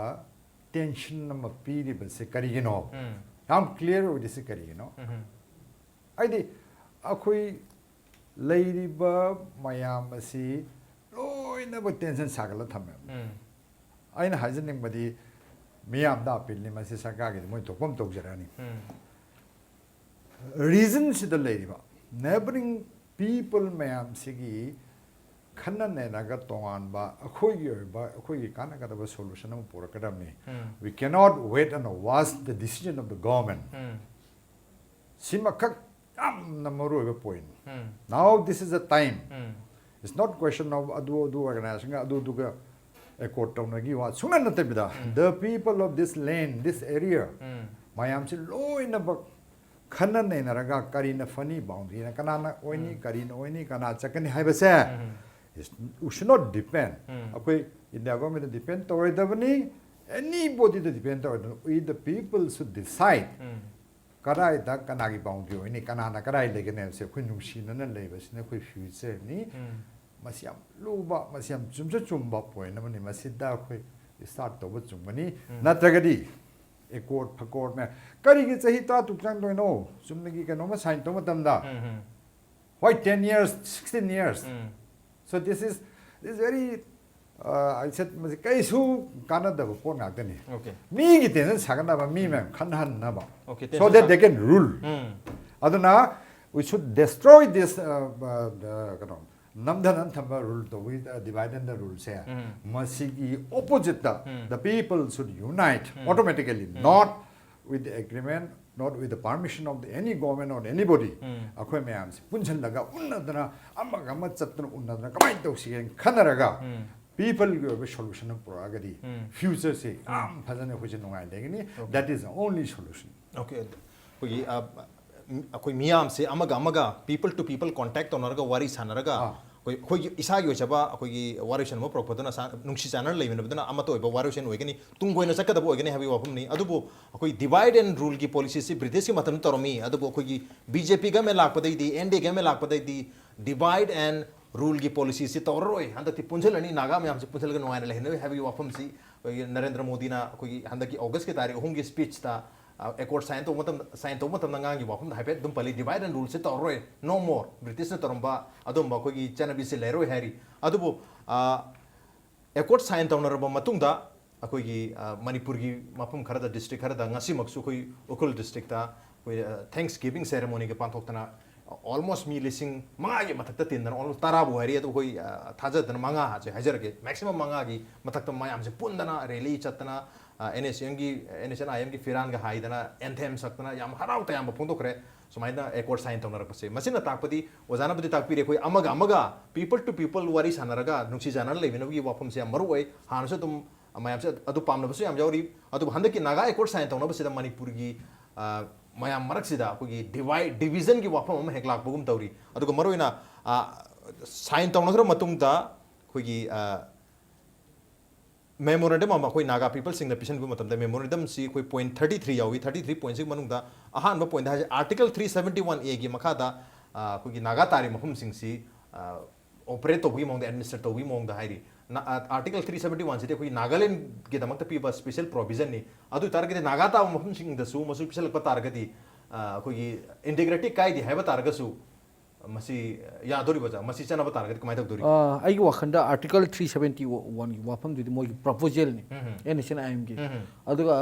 tension ꯑꯃ ꯄꯤꯔꯤꯕꯁꯦ ꯀꯔꯤꯒꯤꯅꯣ? ꯌꯥꯝ clear ꯑꯣꯏꯔꯤꯁꯦ ꯀꯔꯤꯒꯤꯅꯣ? ꯍꯥꯏꯗꯤ ꯑꯩꯈꯣꯏ ꯂꯩꯔꯤꯕ ꯃꯌꯥꯝ ꯑꯁꯤ ꯂꯣꯏꯅꯃꯛ tension ꯁꯥꯒꯠꯂ ꯊꯝꯃꯦ꯫ ꯑꯩꯅ ꯍꯥꯏꯖꯅꯤꯡꯕꯗꯤ ꯃꯤꯌꯥꯝꯗ appealꯅꯤ, ꯃꯁꯤ ꯁꯔꯀꯥꯔꯒꯤꯗꯤ ꯃꯣꯏ ꯊꯣꯛꯄ ꯑꯃ ꯇꯧꯖꯔꯛꯑꯅꯤ꯫ Regionꯁꯤꯗ ꯂꯩꯔꯤꯕ neighbouring people ꯃꯌꯥꯝꯁꯤꯒꯤ ꯈꯟꯅ ꯅꯩꯅꯔꯒ ꯇꯣꯉꯥꯟꯕ ꯑꯩꯈꯣꯏꯒꯤ ꯑꯣꯏꯕ, ꯑꯩꯈꯣꯏꯒꯤ ꯀꯥꯟꯅꯒꯗꯕ solution ꯑꯃ ꯄꯨꯔꯛꯀꯗꯕꯅꯤ꯫ We cannot wait and watch the decision of the government. ꯁꯤꯃꯈꯛ ꯌꯥꯝꯅ ꯃꯔꯨ ꯑꯣꯏꯕ point꯫ Now this is the time. It's not question of ꯑꯗꯨ ꯑꯗꯨ organizationꯒ ꯑꯗꯨ ꯑꯗꯨꯒ accord ꯇꯧꯅꯒꯤ ꯋꯥ ꯁꯨꯡꯅ ꯅꯠꯇꯕꯤꯗ, the people of this land, this area, ꯃꯌꯥꯝꯁꯤ ꯂꯣꯏꯅꯃꯛ ꯈꯟꯅ ꯅꯩꯅꯔꯒ ꯀꯔꯤꯅ ꯐꯅꯤ, boundaryꯅ ꯀꯅꯥꯅ ꯑꯣꯏꯅꯤ, ꯀꯔꯤꯅ ꯑꯣꯏꯅꯤ, ꯀꯅꯥ ꯆꯠꯀꯅꯤ ꯍꯥꯏꯕꯁꯦ, is, we should not depend. ꯑꯩꯈꯣꯏ ꯏꯟꯗꯤꯌꯥ ꯒꯣꯔꯃꯦꯟꯗ depend ꯇꯧꯔꯣꯏꯗꯕꯅꯤ, anybodyꯗ depend ꯇꯧꯔꯣꯏꯗꯕꯅꯤ꯫ We the people should decide. ꯀꯗꯥꯏꯗ ꯀꯅꯥꯒꯤ boundary ꯑꯣꯏꯅꯤ, ꯀꯅꯥꯅ ꯀꯗꯥꯏ ꯂꯩꯒꯅꯤ ꯍꯥꯏꯕꯁꯦ ꯑꯩꯈꯣꯏ ꯅꯨꯡꯁꯤꯅꯅ ꯂꯩꯕꯁꯤꯅ ꯑꯩꯈꯣꯏ futureꯅꯤ꯫ ꯃꯁꯤ ꯌꯥꯝ ꯂꯨꯕ, ꯃꯁꯤ ꯌꯥꯝ ꯆꯨꯝꯁꯨ ꯆꯨꯝꯕ point ꯑꯃꯅꯤ꯫ ꯃꯁꯤꯗ ꯑꯩꯈꯣꯏ start ꯇꯧꯕ ꯆꯨꯝꯒꯅꯤ꯫ ꯅꯠꯇ꯭ꯔꯒꯗꯤ accord ꯐꯀꯣꯔꯠꯅꯦ꯫ ꯀꯔꯤꯒꯤ ꯆꯍꯤ ꯇꯔꯥ ꯇꯔꯨꯛ ꯆꯪꯗꯣꯏꯅꯣ? ꯆꯨꯝꯅꯒꯤ ꯀꯩꯅꯣꯝꯃ sign ꯇꯧꯕ ꯃꯇꯝꯗ, why ten years, sixteen years? So this is, this is very, uh, I said, ꯃꯁꯤ ꯀꯩꯁꯨ ꯀꯥꯟꯅꯗꯕ ꯄꯣꯠ ꯉꯥꯛꯇꯅꯤ꯫ Okay. ꯃꯤꯒꯤ tension ꯁꯥꯒꯠꯅꯕ, ꯃꯤ ꯃꯌꯥꯝ ꯈꯟꯍꯟꯅꯕ, Okay, so tension that they ꯁꯥ- can rule. ꯎꯝ. ꯑꯗꯨꯅ we should destroy this, uh, uh, uh, ꯀꯩꯅꯣ, ꯅꯝꯊꯅ ꯊꯝꯕ rule ꯇꯧꯕꯒꯤ, uh, divide and ruleꯁꯦ, ꯎꯝ. ꯃꯁꯤꯒꯤ oppositeꯇ ꯎꯝ. the people should unite um. automatically, um. not with the agreement not with the permission of the any government or anybody, ꯑꯩꯈꯣꯏ ꯃꯌꯥꯝꯁꯦ ꯄꯨꯟꯁꯤꯜꯂꯒ ꯎꯟꯅꯗꯅ ꯑꯃꯒ ꯑꯃ ꯆꯠꯇꯅ ꯎꯟꯅꯗꯅ ꯀꯃꯥꯏꯅ ꯇꯧꯁꯤꯒꯦꯅ ꯈꯟꯅꯔꯒ peopleꯒꯤ ꯑꯣꯏꯕ solution ꯑꯃ ꯄꯨꯔꯛꯑꯒꯗꯤ futureꯁꯦ ꯌꯥꯝ ꯐꯖꯅ ꯑꯩꯈꯣꯏꯁꯦ ꯅꯨꯡꯉꯥꯏꯅ ꯂꯩꯒꯅꯤ. That is the only solution. Okay. ꯑꯩꯈꯣꯏꯒꯤ ꯑ, ꯃꯤ- ꯑꯩꯈꯣꯏ ꯃꯤꯌꯥꯝꯁꯦ ꯑꯃꯒ ꯑꯃꯒ people to people contact ꯇꯧꯅꯔꯒ ꯋꯥꯔꯤ ꯁꯥꯟꯅꯔꯒ ꯑꯥ. ꯑꯩꯈꯣꯏ ꯑꯩꯈꯣꯏꯒꯤ ꯏꯁꯥꯒꯤ ꯑꯣꯏꯖꯕ ꯑꯩꯈꯣꯏꯒꯤ ꯋꯥꯔꯣꯏꯁꯤꯟ ꯑꯃ ꯄꯨꯔꯛꯄꯗꯨꯅ ꯁꯥ- ꯅꯨꯡꯁꯤ ꯆꯥꯟꯅꯅ ꯂꯩꯃꯤꯟꯅꯕꯗꯨꯅ ꯑꯃꯠꯇ ꯑꯣꯏꯕ ꯋꯥꯔꯣꯏꯁꯤꯟ ꯑꯣꯏꯒꯅꯤ, ꯇꯨꯡ ꯀꯣꯏꯅ ꯆꯠꯀꯗꯕ ꯑꯣꯏꯒꯅꯤ ꯍꯥꯏꯕꯒꯤ ꯋꯥꯐꯝꯅꯤ꯫ ꯑꯗꯨꯕꯨ ꯑꯩꯈꯣꯏ divide and ruleꯒꯤ policyꯁꯤ Britishꯀꯤ ꯃꯇꯝꯗ ꯇꯧꯔꯝꯃꯤ, ꯑꯗꯨꯕꯨ ꯑꯩꯈꯣꯏꯒꯤ BJP government ꯂꯥꯛꯄꯗꯩꯗꯤ, NDA government ꯂꯥꯛꯄꯗꯩꯗꯤ divide and ruleꯒꯤ policyꯁꯤ ꯇꯧꯔꯔꯣꯏ, ꯍꯟꯗꯛꯇꯤ ꯄꯨꯟꯁꯤꯜꯂꯅꯤ, ꯅꯥꯒꯥ ꯃꯌꯥꯝꯁꯤ ꯄꯨꯟꯁꯤꯜꯂꯒ ꯅꯨꯡꯉꯥꯏꯅ ꯂꯩꯍꯟꯅꯕ ꯍꯥꯏꯕꯒꯤ ꯋꯥꯐꯝꯁꯤ ꯑꯩꯈꯣꯏꯒꯤ ꯅꯔꯦꯟꯗ꯭ꯔ ꯃꯣꯗꯤꯅ ꯑꯩꯈꯣꯏꯒꯤ ꯍꯟꯗꯛꯀꯤ Augustꯀꯤ ꯇꯥꯔꯤꯛ ꯑꯍꯨꯝꯒꯤ speechꯇ ꯑꯦꯀꯣꯔꯗ ꯁꯥꯏꯟ ꯇꯧꯕ ꯃꯇꯝꯗ ꯁꯥꯏꯟ ꯇꯧꯕ ꯃꯇꯝꯗ ꯉꯥꯡꯈꯤꯕ ꯋꯥꯐꯝꯗ ꯍꯥꯏꯐꯦꯠ ꯑꯗꯨꯝ ꯄꯜꯂꯤ, divide and ruleꯁꯦ ꯇꯧꯔꯔꯣꯏ, no more, Britishꯅ ꯇꯧꯔꯝꯕ ꯑꯗꯨꯝꯕ ꯑꯩꯈꯣꯏꯒꯤ ꯆꯠꯅꯕꯤꯁꯦ ꯂꯩꯔꯣꯏ ꯍꯥꯏꯔꯤ꯫ ꯑꯗꯨꯕꯨ ꯑꯦꯀꯣꯔꯗ ꯁꯥꯏꯟ ꯇꯧꯅꯔꯕ ꯃꯇꯨꯡꯗ ꯑꯩꯈꯣꯏꯒꯤ ꯑ, ꯃꯅꯤꯄꯨꯔꯒꯤ ꯃꯐꯝ ꯈꯔꯗ district ꯈꯔꯗ ꯉꯁꯤꯃꯛꯁꯨ ꯑꯩꯈꯣꯏ ꯎꯈ꯭ꯔꯨꯜ districtꯇ ꯑꯩꯈꯣꯏ ꯊꯦꯡꯛꯁ ꯒꯤꯚꯤꯡ ꯁꯦꯔꯦꯃꯣꯅꯤꯒ ꯄꯥꯡꯊꯣꯛꯇꯅ almost ꯃꯤ ꯂꯤꯁꯤꯡ ꯃꯉꯥꯒꯤ ꯃꯊꯛꯇ ꯇꯤꯟꯗꯅ almost ꯇꯔꯥꯕꯨ ꯍꯥꯏꯔꯤ, ꯑꯗꯨ ꯑꯩꯈꯣꯏ ꯑ, ꯊꯥꯖꯗꯅ ꯃꯉꯥ ꯍꯥꯏꯁꯦ ꯍꯥꯏꯖꯔꯒꯦ, maximum ꯃꯉꯥꯒꯤ ꯃꯊꯛꯇ ꯃꯌꯥꯝꯁꯦ ꯄꯨꯟꯗꯅ rally ꯆꯠꯇꯅ NSCNꯒꯤ NSCN-IMꯒꯤ ꯐꯤꯔꯥꯟꯒ ꯍꯥꯏꯗꯅ anthem ꯁꯛꯇꯅ ꯌꯥꯝ ꯍꯔꯥꯎ ꯇꯌꯥꯝꯕ ꯐꯣꯡꯗꯣꯛꯈ꯭ꯔꯦ꯫ ꯁꯨꯃꯥꯏꯅ ꯑꯦꯀꯣꯔꯗ ꯁꯥꯏꯟ ꯇꯧꯅꯔꯛꯄꯁꯦ ꯃꯁꯤꯅ ꯇꯥꯛꯄꯗꯤ ꯑꯣꯖꯥꯅꯕꯨꯗꯤ ꯇꯥꯛꯄꯤꯔꯦ, ꯑꯩꯈꯣꯏ ꯑꯃꯒ ꯑꯃꯒ people to people ꯋꯥꯔꯤ ꯁꯥꯟꯅꯔꯒ ꯅꯨꯡꯁꯤ ꯆꯥꯟꯅꯅ ꯂꯩꯃꯤꯟꯅꯕꯒꯤ ꯋꯥꯐꯝꯁꯦ ꯌꯥꯝ ꯃꯔꯨ ꯑꯣꯏ꯫ ꯍꯥꯟꯅꯁꯨ ꯑꯗꯨꯝ ꯃꯌꯥꯝꯁꯦ ꯑꯗꯨ ꯄꯥꯝꯅꯕꯁꯨ ꯌꯥꯝ ꯌꯥꯎꯔꯤ꯫ ꯑꯗꯨꯕꯨ ꯍꯟꯗꯛꯀꯤ ꯅꯥꯒꯥ ꯑꯦꯀꯣꯔꯗ ꯁꯥꯏꯟ ꯇꯧꯅꯕꯁꯤꯗ ꯃꯅꯤꯄꯨꯔꯒꯤ ꯑ, ꯃꯌꯥꯝ ꯃꯔꯛꯁꯤꯗ ꯑꯩꯈꯣꯏꯒꯤ divide divisionꯒꯤ ꯋꯥꯐꯝ ꯑꯃ ꯍꯦꯛ ꯂꯥꯛꯄꯒꯨꯝ ꯇꯧꯔꯤ꯫ ꯑꯗꯨꯒ ꯃꯔꯨꯑꯣꯏꯅ ꯁꯥꯏꯟ ꯇꯧꯅꯈ꯭ꯔ ꯃꯇꯨꯡꯗ ꯑꯩꯈꯣꯏꯒꯤ ꯑ, memorandum ꯑꯃ ꯑꯩꯈꯣꯏ ꯅꯥꯒꯥ peopleꯁꯤꯡꯅ ꯄꯤꯁꯤꯟꯕ ꯃꯇꯝꯗ memorandumꯁꯤ ꯑꯩꯈꯣꯏ point thirty three ꯌꯥꯎꯏ꯫ Thirty three pointꯁꯤꯒꯤ ꯃꯅꯨꯡꯗ ꯑꯍꯥꯟꯕ point ꯍꯥꯏꯁꯦ Article three seventy one Aꯒꯤ ꯃꯈꯥꯗ ꯑ, ꯑꯩꯈꯣꯏꯒꯤ ꯅꯥꯒꯥ ꯇꯥꯔꯤꯕ ꯃꯐꯝꯁꯤꯡꯁꯤ ꯑ, operate ꯇꯧꯕꯒꯤ ꯃꯑꯣꯡꯗ, administer ꯇꯧꯕꯒꯤ ꯃꯑꯣꯡꯗ ꯍꯥꯏꯔꯤ꯫ ꯅ- ꯑ, Article three seventy oneꯁꯤꯗꯤ ꯑꯩꯈꯣꯏꯒꯤ ꯅꯥꯒꯥꯂꯦꯟꯒꯤꯗꯃꯛꯇ ꯄꯤꯕ special provisionꯅꯤ꯫ ꯑꯗꯨ ꯑꯣꯏ ꯇꯥꯔꯒꯗꯤ ꯅꯥꯒꯥ ꯇꯥꯕ ꯃꯐꯝꯁꯤꯡꯗꯁꯨ ꯃꯁꯤ ꯄꯤꯁꯜꯂꯛꯄ ꯇꯥꯔꯒꯗꯤ ꯑ, ꯑꯩꯈꯣꯏꯒꯤ integrity ꯀꯥꯏꯗꯦ ꯍꯥꯏꯕ ꯇꯥꯔꯒꯁꯨ ꯃꯁꯤ ꯌꯥꯗꯣꯔꯤꯕ ꯑꯣꯖꯥ? ꯃꯁꯤ ꯆꯠꯅꯕ ꯇꯥꯔꯒꯗꯤ ꯀꯃꯥꯏꯅ ꯇꯧꯗꯣꯔꯤ? ꯑ, ꯑꯩꯒꯤ ꯋꯥꯈꯜꯗ Article three seventy oneꯒꯤ ꯋꯥꯐꯝꯗꯨꯗꯤ ꯃꯣꯏꯒꯤ proposalꯅꯤ, ꯎꯝ. NSCN-IMꯒꯤ꯫ ꯎꯝ. ꯑꯗꯨꯒ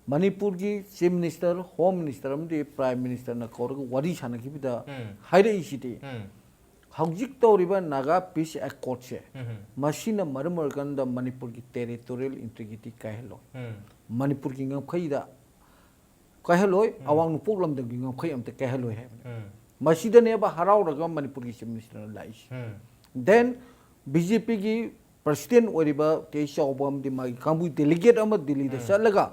ꯃꯅꯤꯄꯨꯔꯒꯤ Chief Minister, Home Minister ꯑꯃꯗꯤ Prime Ministerꯅ ꯀꯧꯔꯒ ꯋꯥꯔꯤ ꯁꯥꯟꯅꯈꯤꯕꯗ ꯎꯝ. ꯍꯥꯏꯔꯛꯏꯁꯤꯗꯤ ꯎꯝ. ꯍꯧꯖꯤꯛ ꯇꯧꯔꯤꯕ ꯅꯥꯒꯥ peace accordꯁꯦ ꯎꯝ. ꯃꯁꯤꯅ ꯃꯔꯝ ꯑꯣꯏꯔꯀꯥꯟꯗ ꯃꯅꯤꯄꯨꯔꯒꯤ territorial integrity ꯀꯥꯏꯍꯜꯂꯣꯏ꯫ ꯎꯝ. ꯃꯅꯤꯄꯨꯔꯒꯤ ꯉꯝꯈꯩꯗ ꯀꯥꯏꯍꯜꯂꯣꯏ꯫ ꯑꯋꯥꯡ ꯅꯣꯡꯄꯣꯛ ꯂꯝꯗꯝꯒꯤ ꯉꯝꯈꯩ ꯑꯝꯇ ꯀꯥꯏꯍꯜꯂꯣꯏ ꯍꯥꯏꯕꯅꯤ꯫ ꯃꯁꯤꯗꯅꯦꯕ ꯍꯔꯥꯎꯔꯒ ꯃꯅꯤꯄꯨꯔꯒꯤ ꯆꯤꯐ ꯃꯤꯅꯤꯁꯇꯔꯅ ꯂꯥꯛꯏꯁꯦ꯫ ꯗꯦꯟ ꯕꯤ ꯖꯦ ꯄꯤꯒꯤ ꯄ꯭ꯔꯁꯤꯗꯦꯟ ꯑꯣꯏꯔꯤꯕ ꯇꯦ ꯆꯥꯎꯕ ꯑꯃꯗꯤ ꯃꯥꯒꯤ ꯀꯥꯡꯕꯨ ꯗꯦꯂꯤꯒꯦꯠ ꯑꯃ ꯗꯤꯜꯂꯤꯗ ꯆꯠꯂꯒ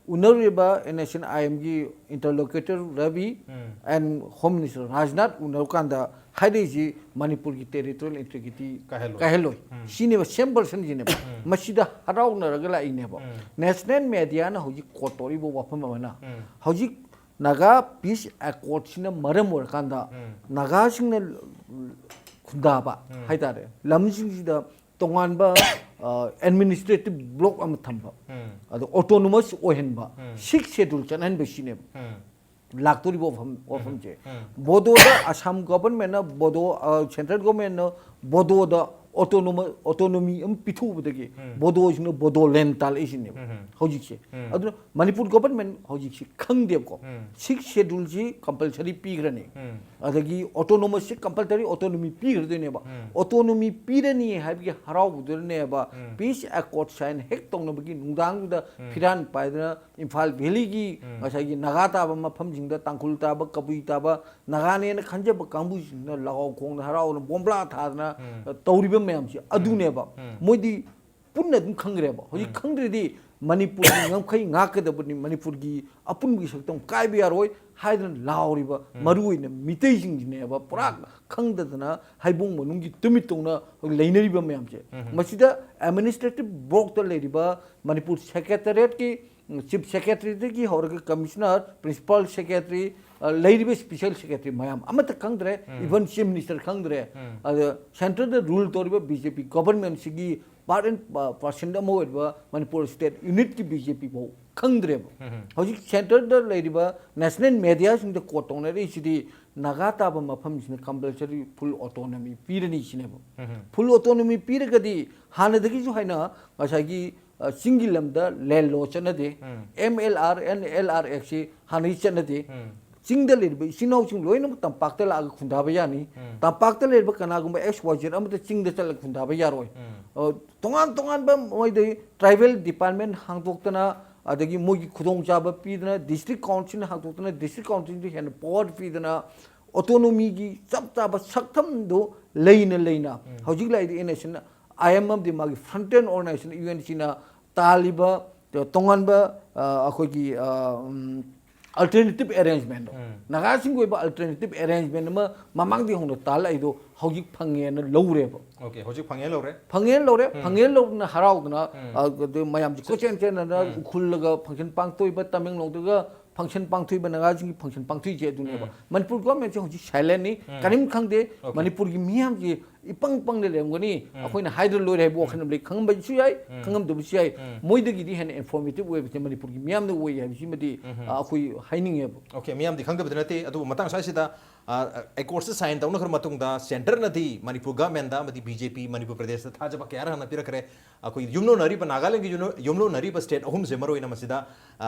ꯎꯅꯔꯨꯔꯤꯕ ꯑꯦꯟ ꯑꯦꯁ ꯑꯦꯟ ꯑꯥꯏ ꯑꯦꯝꯒꯤ interlocutor Ravi and home minister Rajnath ꯎꯅꯔꯀꯥꯟꯗ ꯍꯥꯏꯔꯛꯏꯁꯤ ꯃꯅꯤꯄꯨꯔꯒꯤ ꯇꯦꯔꯤꯇꯣꯔꯤꯌꯦꯜ ꯏꯟꯇꯤꯒ꯭ꯔꯤꯇꯤ ꯀꯥꯏꯍꯜꯂꯣꯏ꯫ ꯀꯥꯏꯍꯜꯂꯣꯏ꯫ ꯁꯤꯅꯦꯕ, ꯁꯦꯝ ꯄꯔꯁꯟꯁꯤꯅꯦꯕ꯫ ꯃꯁꯤꯗ ꯍꯔꯥꯎꯅꯔꯒ ꯂꯥꯛꯏꯅꯦꯕ꯫ ꯅꯦꯁꯅꯦꯜ ꯃꯦꯗꯤꯌꯥꯅ ꯍꯧꯖꯤꯛ ꯀꯣꯠ ꯇꯧꯔꯤꯕ ꯋꯥꯐꯝ ꯑꯃꯅ ꯍꯧꯖꯤꯛ ꯅꯥꯒꯥ ꯄꯤꯁ ꯑꯦꯀꯣꯔꯠꯁꯤꯅ ꯃꯔꯝ ꯑꯣꯏꯔꯀꯥꯟꯗ ꯅꯥꯒꯥꯁꯤꯡꯅ ꯈꯨꯟꯗꯥꯕ ꯍꯥꯏꯇꯥꯔꯦ, ꯂꯝꯁꯤꯡꯁꯤꯗ ꯇꯣꯉꯥꯟꯕ ꯑꯦꯗꯃꯤꯅꯤꯁꯇ꯭ꯔꯦꯇꯤꯚ ꯕ꯭ꯂꯣꯛ ꯑꯃ ꯊꯝꯕ, ꯑꯗꯣ ꯑꯣꯇꯣꯅꯣꯃꯁ ꯑꯣꯏꯍꯟꯕ, ꯁꯤꯛꯁ ꯁꯦꯗꯨꯜ ꯆꯠꯍꯟꯕ ꯁꯤꯅꯦꯕ ꯂꯥꯛꯇꯣꯔꯤꯕ ꯋꯥꯐꯝ, ꯋꯥꯐꯝꯁꯦ꯫ ꯕꯣꯗꯣꯗ ꯑꯁꯥꯝ ꯒꯣꯚꯔꯟꯃꯦꯟꯠꯅ ꯕꯣꯗꯣ, ꯁꯦꯟꯇ꯭ꯔꯦꯜ ꯒꯣꯚꯔꯟꯃꯦꯟꯠꯅ ꯕꯣꯗꯣꯗ ꯑꯣꯇꯣꯅꯣꯃ ꯑꯣꯇꯣꯅꯣꯃꯤ ꯑꯃ ꯄꯤꯊꯣꯛꯎꯕꯗꯒꯤ ꯕꯣꯗꯣꯁꯤꯡꯅ ꯕꯣꯗꯣꯂꯦꯟ ꯇꯥꯜꯂꯛꯏꯁꯤꯅꯦꯕ ꯍꯧꯖꯤꯛꯁꯦ꯫ ꯑꯗꯨꯅ ꯃꯅꯤꯄꯨꯔ ꯒꯣꯚꯔꯟꯃꯦꯟꯠ ꯍꯧꯖꯤꯛꯁꯤ ꯈꯪꯗꯦꯕꯀꯣ꯫ ꯁꯤꯛꯁ ꯁꯦꯗꯨꯜꯁꯤ ꯀꯝꯄꯜꯁꯔꯤ ꯄꯤꯈ꯭ꯔꯅꯤ, ꯑꯗꯒꯤ ꯑꯣꯇꯣꯅꯣꯃꯁꯁꯤ ꯀꯝꯄꯜꯁꯔꯤ ꯑꯣꯇꯣꯅꯣꯃꯤ ꯄꯤꯈ꯭ꯔꯗꯣꯏꯅꯦꯕ꯫ ꯑꯣꯇꯣꯅꯣꯃꯤ ꯄꯤꯔꯅꯤ ꯍꯥꯏꯕꯒꯤ ꯍꯔꯥꯎꯕꯗꯨꯅꯅꯦꯕ ꯄꯤꯁ ꯑꯦꯀꯣꯔꯠ ꯁꯥꯏꯟ ꯍꯦꯛ ꯇꯧꯅꯕꯒꯤ ꯅꯨꯡꯗꯥꯡꯗꯨꯗ ꯐꯤꯔꯥꯟ ꯄꯥꯏꯗꯅ ꯏꯝꯐꯥꯜ ꯚꯦꯂꯤꯒꯤ ꯉꯁꯥꯏꯒꯤ ꯅꯥꯒꯥ ꯇꯥꯕ ꯃꯐꯝꯁꯤꯡꯗ, ꯇꯥꯡꯈꯨꯜ ꯇꯥꯕ, ꯀꯕꯨꯏ ꯇꯥꯕ, ꯅꯥꯒꯥꯅꯦꯅ ꯈꯟꯖꯕ ꯀꯥꯡꯕꯨꯁꯤꯡꯁꯤꯅ ꯂꯥꯎ ꯈꯣꯡꯗꯅ ꯍꯔꯥꯎꯗꯅ ꯕꯣꯝꯕ꯭ꯂꯥ ꯊꯥꯗꯅ ꯇꯧꯔꯤꯕ ꯃꯌꯥꯝꯁꯦ ꯑꯗꯨꯅꯦꯕ꯫ ꯃꯣꯏꯗꯤ ꯄꯨꯟꯅ ꯑꯗꯨꯝ ꯈꯪꯈ꯭ꯔꯦꯕ꯫ ꯍꯧꯖꯤꯛ ꯈꯪꯗ꯭ꯔꯗꯤ ꯃꯅꯤꯄꯨꯔꯒꯤ ꯉꯝꯈꯩ ꯉꯥꯛꯀꯗꯕꯅꯤ, ꯃꯅꯤꯄꯨꯔꯒꯤ ꯑꯄꯨꯟꯕꯒꯤ ꯁꯛꯇꯝ ꯀꯥꯏꯕ ꯌꯥꯔꯣꯏ ꯍꯥꯏꯗꯅ ꯂꯥꯎꯔꯤꯕ ꯃꯔꯨꯑꯣꯏꯅ ꯃꯤꯇꯩꯁꯤꯡꯁꯤꯅꯦꯕ ꯄꯨꯔꯥ ꯈꯪꯗꯗꯅ ꯍꯩꯕꯣꯡ ꯃꯅꯨꯡꯒꯤ ꯇꯨꯃꯤꯠꯇꯧꯅ ꯂꯩꯅꯔꯤꯕ ꯃꯌꯥꯝꯁꯦ꯫ ꯃꯁꯤꯗ ꯑꯦꯗꯃꯤꯅꯤꯁꯇ꯭ꯔꯦꯇꯤꯚ ꯕ꯭ꯂꯣꯛꯇ ꯂꯩꯔꯤꯕ ꯃꯅꯤꯄꯨꯔ ꯁꯦꯀ꯭ꯔꯦꯇꯔꯤꯌꯦꯠꯀꯤ ꯆꯤꯐ ꯁꯦꯀ꯭ꯔꯦꯇꯔꯤꯗꯒꯤ ꯍꯧꯔꯒ ꯀꯃꯤꯁꯅꯔ, ꯄ꯭ꯔꯤꯟꯁꯤꯄꯥꯜ ꯁꯦꯀ꯭ꯔꯦꯇꯔꯤ, ꯑ, ꯂꯩꯔꯤꯕ ꯁ꯭ꯄꯤꯁꯦꯜ ꯁꯦꯀ꯭ꯔꯦꯇꯔꯤ ꯃꯌꯥꯝ ꯑꯃꯠꯇ ꯈꯪꯗ꯭ꯔꯦ꯫ ꯏꯚꯟ ꯆꯤꯐ ꯃꯤꯅꯤꯁꯇꯔ ꯈꯪꯗ꯭ꯔꯦ꯫ ꯑꯗ ꯁꯦꯟꯇꯔꯗ ꯔꯨꯜ ꯇꯧꯔꯤꯕ ꯕꯤ ꯖꯦ ꯄꯤ ꯒꯣꯚꯔꯟꯃꯦꯟꯠꯁꯤꯒꯤ ꯄꯥꯔꯠ ꯑꯦꯟ ꯄꯥꯔꯁꯟ ꯑꯃ ꯑꯣꯏꯔꯤꯕ ꯃꯅꯤꯄꯨꯔ ꯁ꯭ꯇꯦꯠ ꯌꯨꯅꯤꯠꯀꯤ ꯕꯤ ꯖꯦ ꯄꯤ ꯐꯥꯎ ꯈꯪꯗ꯭ꯔꯦꯕ꯫ ꯍꯧꯖꯤꯛ ꯁꯦꯟꯇꯔꯗ ꯂꯩꯔꯤꯕ ꯅꯦꯁꯅꯦꯜ ꯃꯦꯗꯤꯌꯥꯁꯤꯡꯗ ꯀꯣꯠ ꯇꯧꯅꯔꯛꯏꯁꯤꯗꯤ ꯅꯥꯒꯥ ꯇꯥꯕ ꯃꯐꯝꯁꯤꯅ ꯀꯝꯄꯜꯁꯔꯤ ꯐꯨꯜ ꯑꯣꯇꯣꯅꯣꯃꯤ ꯄꯤꯔꯅꯤ ꯁꯤꯅꯦꯕ꯫ ꯐꯨꯜ ꯑꯣꯇꯣꯅꯣꯃꯤ ꯄꯤꯔꯒꯗꯤ ꯍꯥꯟꯅꯗꯒꯤꯁꯨ ꯍꯥꯏꯅ ꯉꯁꯥꯏꯒꯤ, ꯑ, ꯆꯤꯡꯒꯤ ꯂꯝꯗ ꯂꯦꯟ ꯂꯣ ꯆꯠꯅꯗꯦ꯫ M L R, N L R ꯑꯦꯛꯁꯁꯤ ꯍꯥꯟꯅꯗꯤ ꯆꯠꯅꯗꯦ꯫ ꯆꯤꯡꯗ ꯂꯩꯔꯤꯕ ꯏꯆꯤꯟ ꯏꯅꯥꯎꯁꯤꯡ ꯂꯣꯏꯅꯃꯛ ꯇꯝꯄꯥꯛꯇ ꯂꯥꯛꯑꯒ ꯈꯨꯟꯗꯥꯕ ꯌꯥꯅꯤ꯫ ꯇꯝꯄꯥꯛꯇ ꯂꯩꯔꯤꯕ ꯀꯅꯥꯒꯨꯝꯕ ꯑꯦꯛꯁ ꯋꯥꯏ ꯖꯦꯠ ꯑꯃꯠꯇ ꯆꯤꯡꯗ ꯆꯠꯂꯒ ꯈꯨꯟꯗꯥꯕ ꯌꯥꯔꯣꯏ꯫ ꯑ, ꯇꯣꯉꯥꯟ ꯇꯣꯉꯥꯟꯕ ꯃꯣꯏꯗꯒꯤ ꯇ꯭ꯔꯥꯏꯕꯦꯜ ꯗꯤꯄꯥꯔꯠꯃꯦꯟꯠ ꯍꯥꯡꯗꯣꯛꯇꯅ ꯑꯗꯒꯤ ꯃꯣꯏꯒꯤ ꯈꯨꯗꯣꯡꯆꯥꯕ ꯄꯤꯗꯅ, ꯗꯤꯁꯇ꯭ꯔꯤꯛ ꯀꯥꯎꯟꯁꯤꯜꯅ ꯍꯥꯡꯗꯣꯛꯇꯅ, ꯗꯤꯁꯇ꯭ꯔꯤꯛ ꯀꯥꯎꯟꯁꯤꯜꯗ ꯍꯦꯟꯅ ꯄꯋꯥꯔ ꯄꯤꯗꯅ, ꯑꯣꯇꯣꯅꯣꯃꯤꯒꯤ ꯆꯞ ꯆꯥꯕ ꯁꯛꯇꯝꯗꯨ ꯂꯩꯅ ꯂꯩꯅ ꯍꯧꯖꯤꯛ ꯂꯩꯔꯤꯕ N S N I M ꯑꯃꯗꯤ ꯃꯥꯒꯤ ꯐ꯭ꯔꯟꯇꯦꯟ ꯑꯣꯔꯒꯅꯥꯏꯖꯦꯁꯟ ꯌꯨ ꯑꯦꯟ ꯁꯤꯅ ꯇꯥꯜꯂꯤꯕ ꯇꯣꯉꯥꯟꯕ ꯑ, ꯑꯩꯈꯣꯏꯒꯤ ꯑ, ꯎꯝ, ꯑꯜꯇꯔꯅꯦꯇꯤꯞ ꯑꯦꯔꯦꯟꯖꯃꯦꯟꯗꯣ, ꯅꯥꯒꯥꯁꯤꯡꯒꯤ ꯑꯣꯏꯕ ꯑꯜꯇꯔꯅꯦꯇꯤꯞ ꯑꯦꯔꯦꯟꯖꯃꯦꯟ ꯑꯃ ꯃꯃꯥꯡꯗꯒꯤ ꯍꯧꯅ ꯇꯥꯜꯂꯛꯏꯗꯣ ꯍꯧꯖꯤꯛ ꯐꯪꯉꯦꯅ ꯂꯧꯔꯦꯕ꯫ ꯑꯣꯀꯦ, ꯍꯧꯖꯤꯛ ꯐꯪꯉꯦ ꯂꯧꯔꯦ꯫ ꯐꯪꯉꯦꯅ ꯂꯧꯔꯦ꯫ ꯐꯪꯉꯦꯅ ꯂꯧꯗꯅ ꯍꯔꯥꯎꯗꯅ, ꯑ, ꯑꯗꯨ ꯃꯌꯥꯝꯁꯦ ꯀꯣꯏꯆꯦꯟ ꯆꯦꯟꯅꯗꯅ ꯎꯈ꯭ꯔꯨꯜꯂꯒ ꯐꯪꯁꯟ ꯄꯥꯡꯊꯣꯛꯏꯕ, ꯇꯃꯦꯡꯂꯣꯡꯗꯒ ꯐꯪꯁꯟ ꯄꯥꯡꯊꯣꯛꯏꯕ, ꯅꯥꯒꯥꯁꯤꯡꯒꯤ ꯐꯪꯁꯟ ꯄꯥꯡꯊꯣꯛꯏꯁꯦ ꯑꯗꯨꯅꯦꯕ꯫ ꯃꯅꯤꯄꯨꯔ ꯒꯣꯔꯃꯦꯟꯁꯦ ꯍꯧꯖꯤꯛ ꯁꯥꯏꯂꯦꯟꯅꯤ, ꯀꯔꯤꯝ ꯈꯪꯗꯦ꯫ ꯑꯣꯀꯦ꯫ ꯃꯅꯤꯄꯨꯔꯒꯤ ꯃꯤꯌꯥꯝꯁꯤ ꯏꯄꯪ ꯄꯪꯅ ꯂꯩꯔꯝꯒꯅꯤ, ꯑꯩꯈꯣꯏꯅ ꯍꯥꯏꯗ꯭ꯔ ꯂꯣꯏꯔꯦ ꯍꯥꯏꯕ ꯋꯥꯈꯜ ꯑꯃ ꯂꯩ꯫ ꯈꯪꯉꯝꯕꯁꯨ ꯌꯥꯏ, ꯈꯪꯉꯝꯗꯕꯁꯨ ꯌꯥꯏ꯫ ꯃꯣꯏꯗꯒꯤꯗꯤ ꯍꯦꯟꯅ ꯏꯟꯐꯣꯔꯃꯦꯇꯤꯞ ꯑꯣꯏꯕꯁꯦ ꯃꯅꯤꯄꯨꯔꯒꯤ ꯃꯤꯌꯥꯝꯅ ꯑꯣꯏ ꯍꯥꯏꯕꯁꯤꯃꯗꯤ, ꯑ, ꯑꯩꯈꯣꯏ ꯍꯥꯏꯅꯤꯡꯉꯦꯕ꯫ ꯑꯣꯀꯦ, ꯃꯤꯌꯥꯝꯗꯤ ꯈꯪꯗꯕꯗꯤ ꯅꯠꯇꯦ, ꯑꯗꯨꯕꯨ ꯃꯇꯥꯡ ꯑꯁꯤꯗ ꯑꯦꯀꯣꯔꯗꯁꯇ ꯁꯥꯏꯟ ꯇꯧꯅꯈ꯭ꯔ ꯃꯇꯨꯡꯗ ꯁꯦꯟꯇꯔꯅꯗꯤ ꯃꯅꯤꯄꯨꯔ ꯒꯚꯔꯟꯃꯦꯟꯗ ꯑꯃꯗꯤ ꯕꯤ ꯖꯦ ꯄꯤ ꯃꯅꯤꯄꯨꯔ ꯄ꯭ꯔꯗꯦꯁꯇ ꯊꯥꯖꯕ ꯀꯌꯥ ꯍꯟꯅ ꯄꯤꯔꯛꯈ꯭ꯔꯦ꯫ ꯑꯩꯈꯣꯏ ꯌꯨꯝꯂꯣꯟꯅꯔꯤꯕ, ꯅꯥꯒꯥꯂꯦꯟꯒꯤ ꯌꯨꯝꯂꯣ-, ꯌꯨꯝꯂꯣꯟꯅꯔꯤꯕ ꯁ꯭ꯇꯦꯠ ꯑꯍꯨꯝꯁꯦ ꯃꯔꯨꯑꯣꯏꯅ ꯃꯁꯤꯗ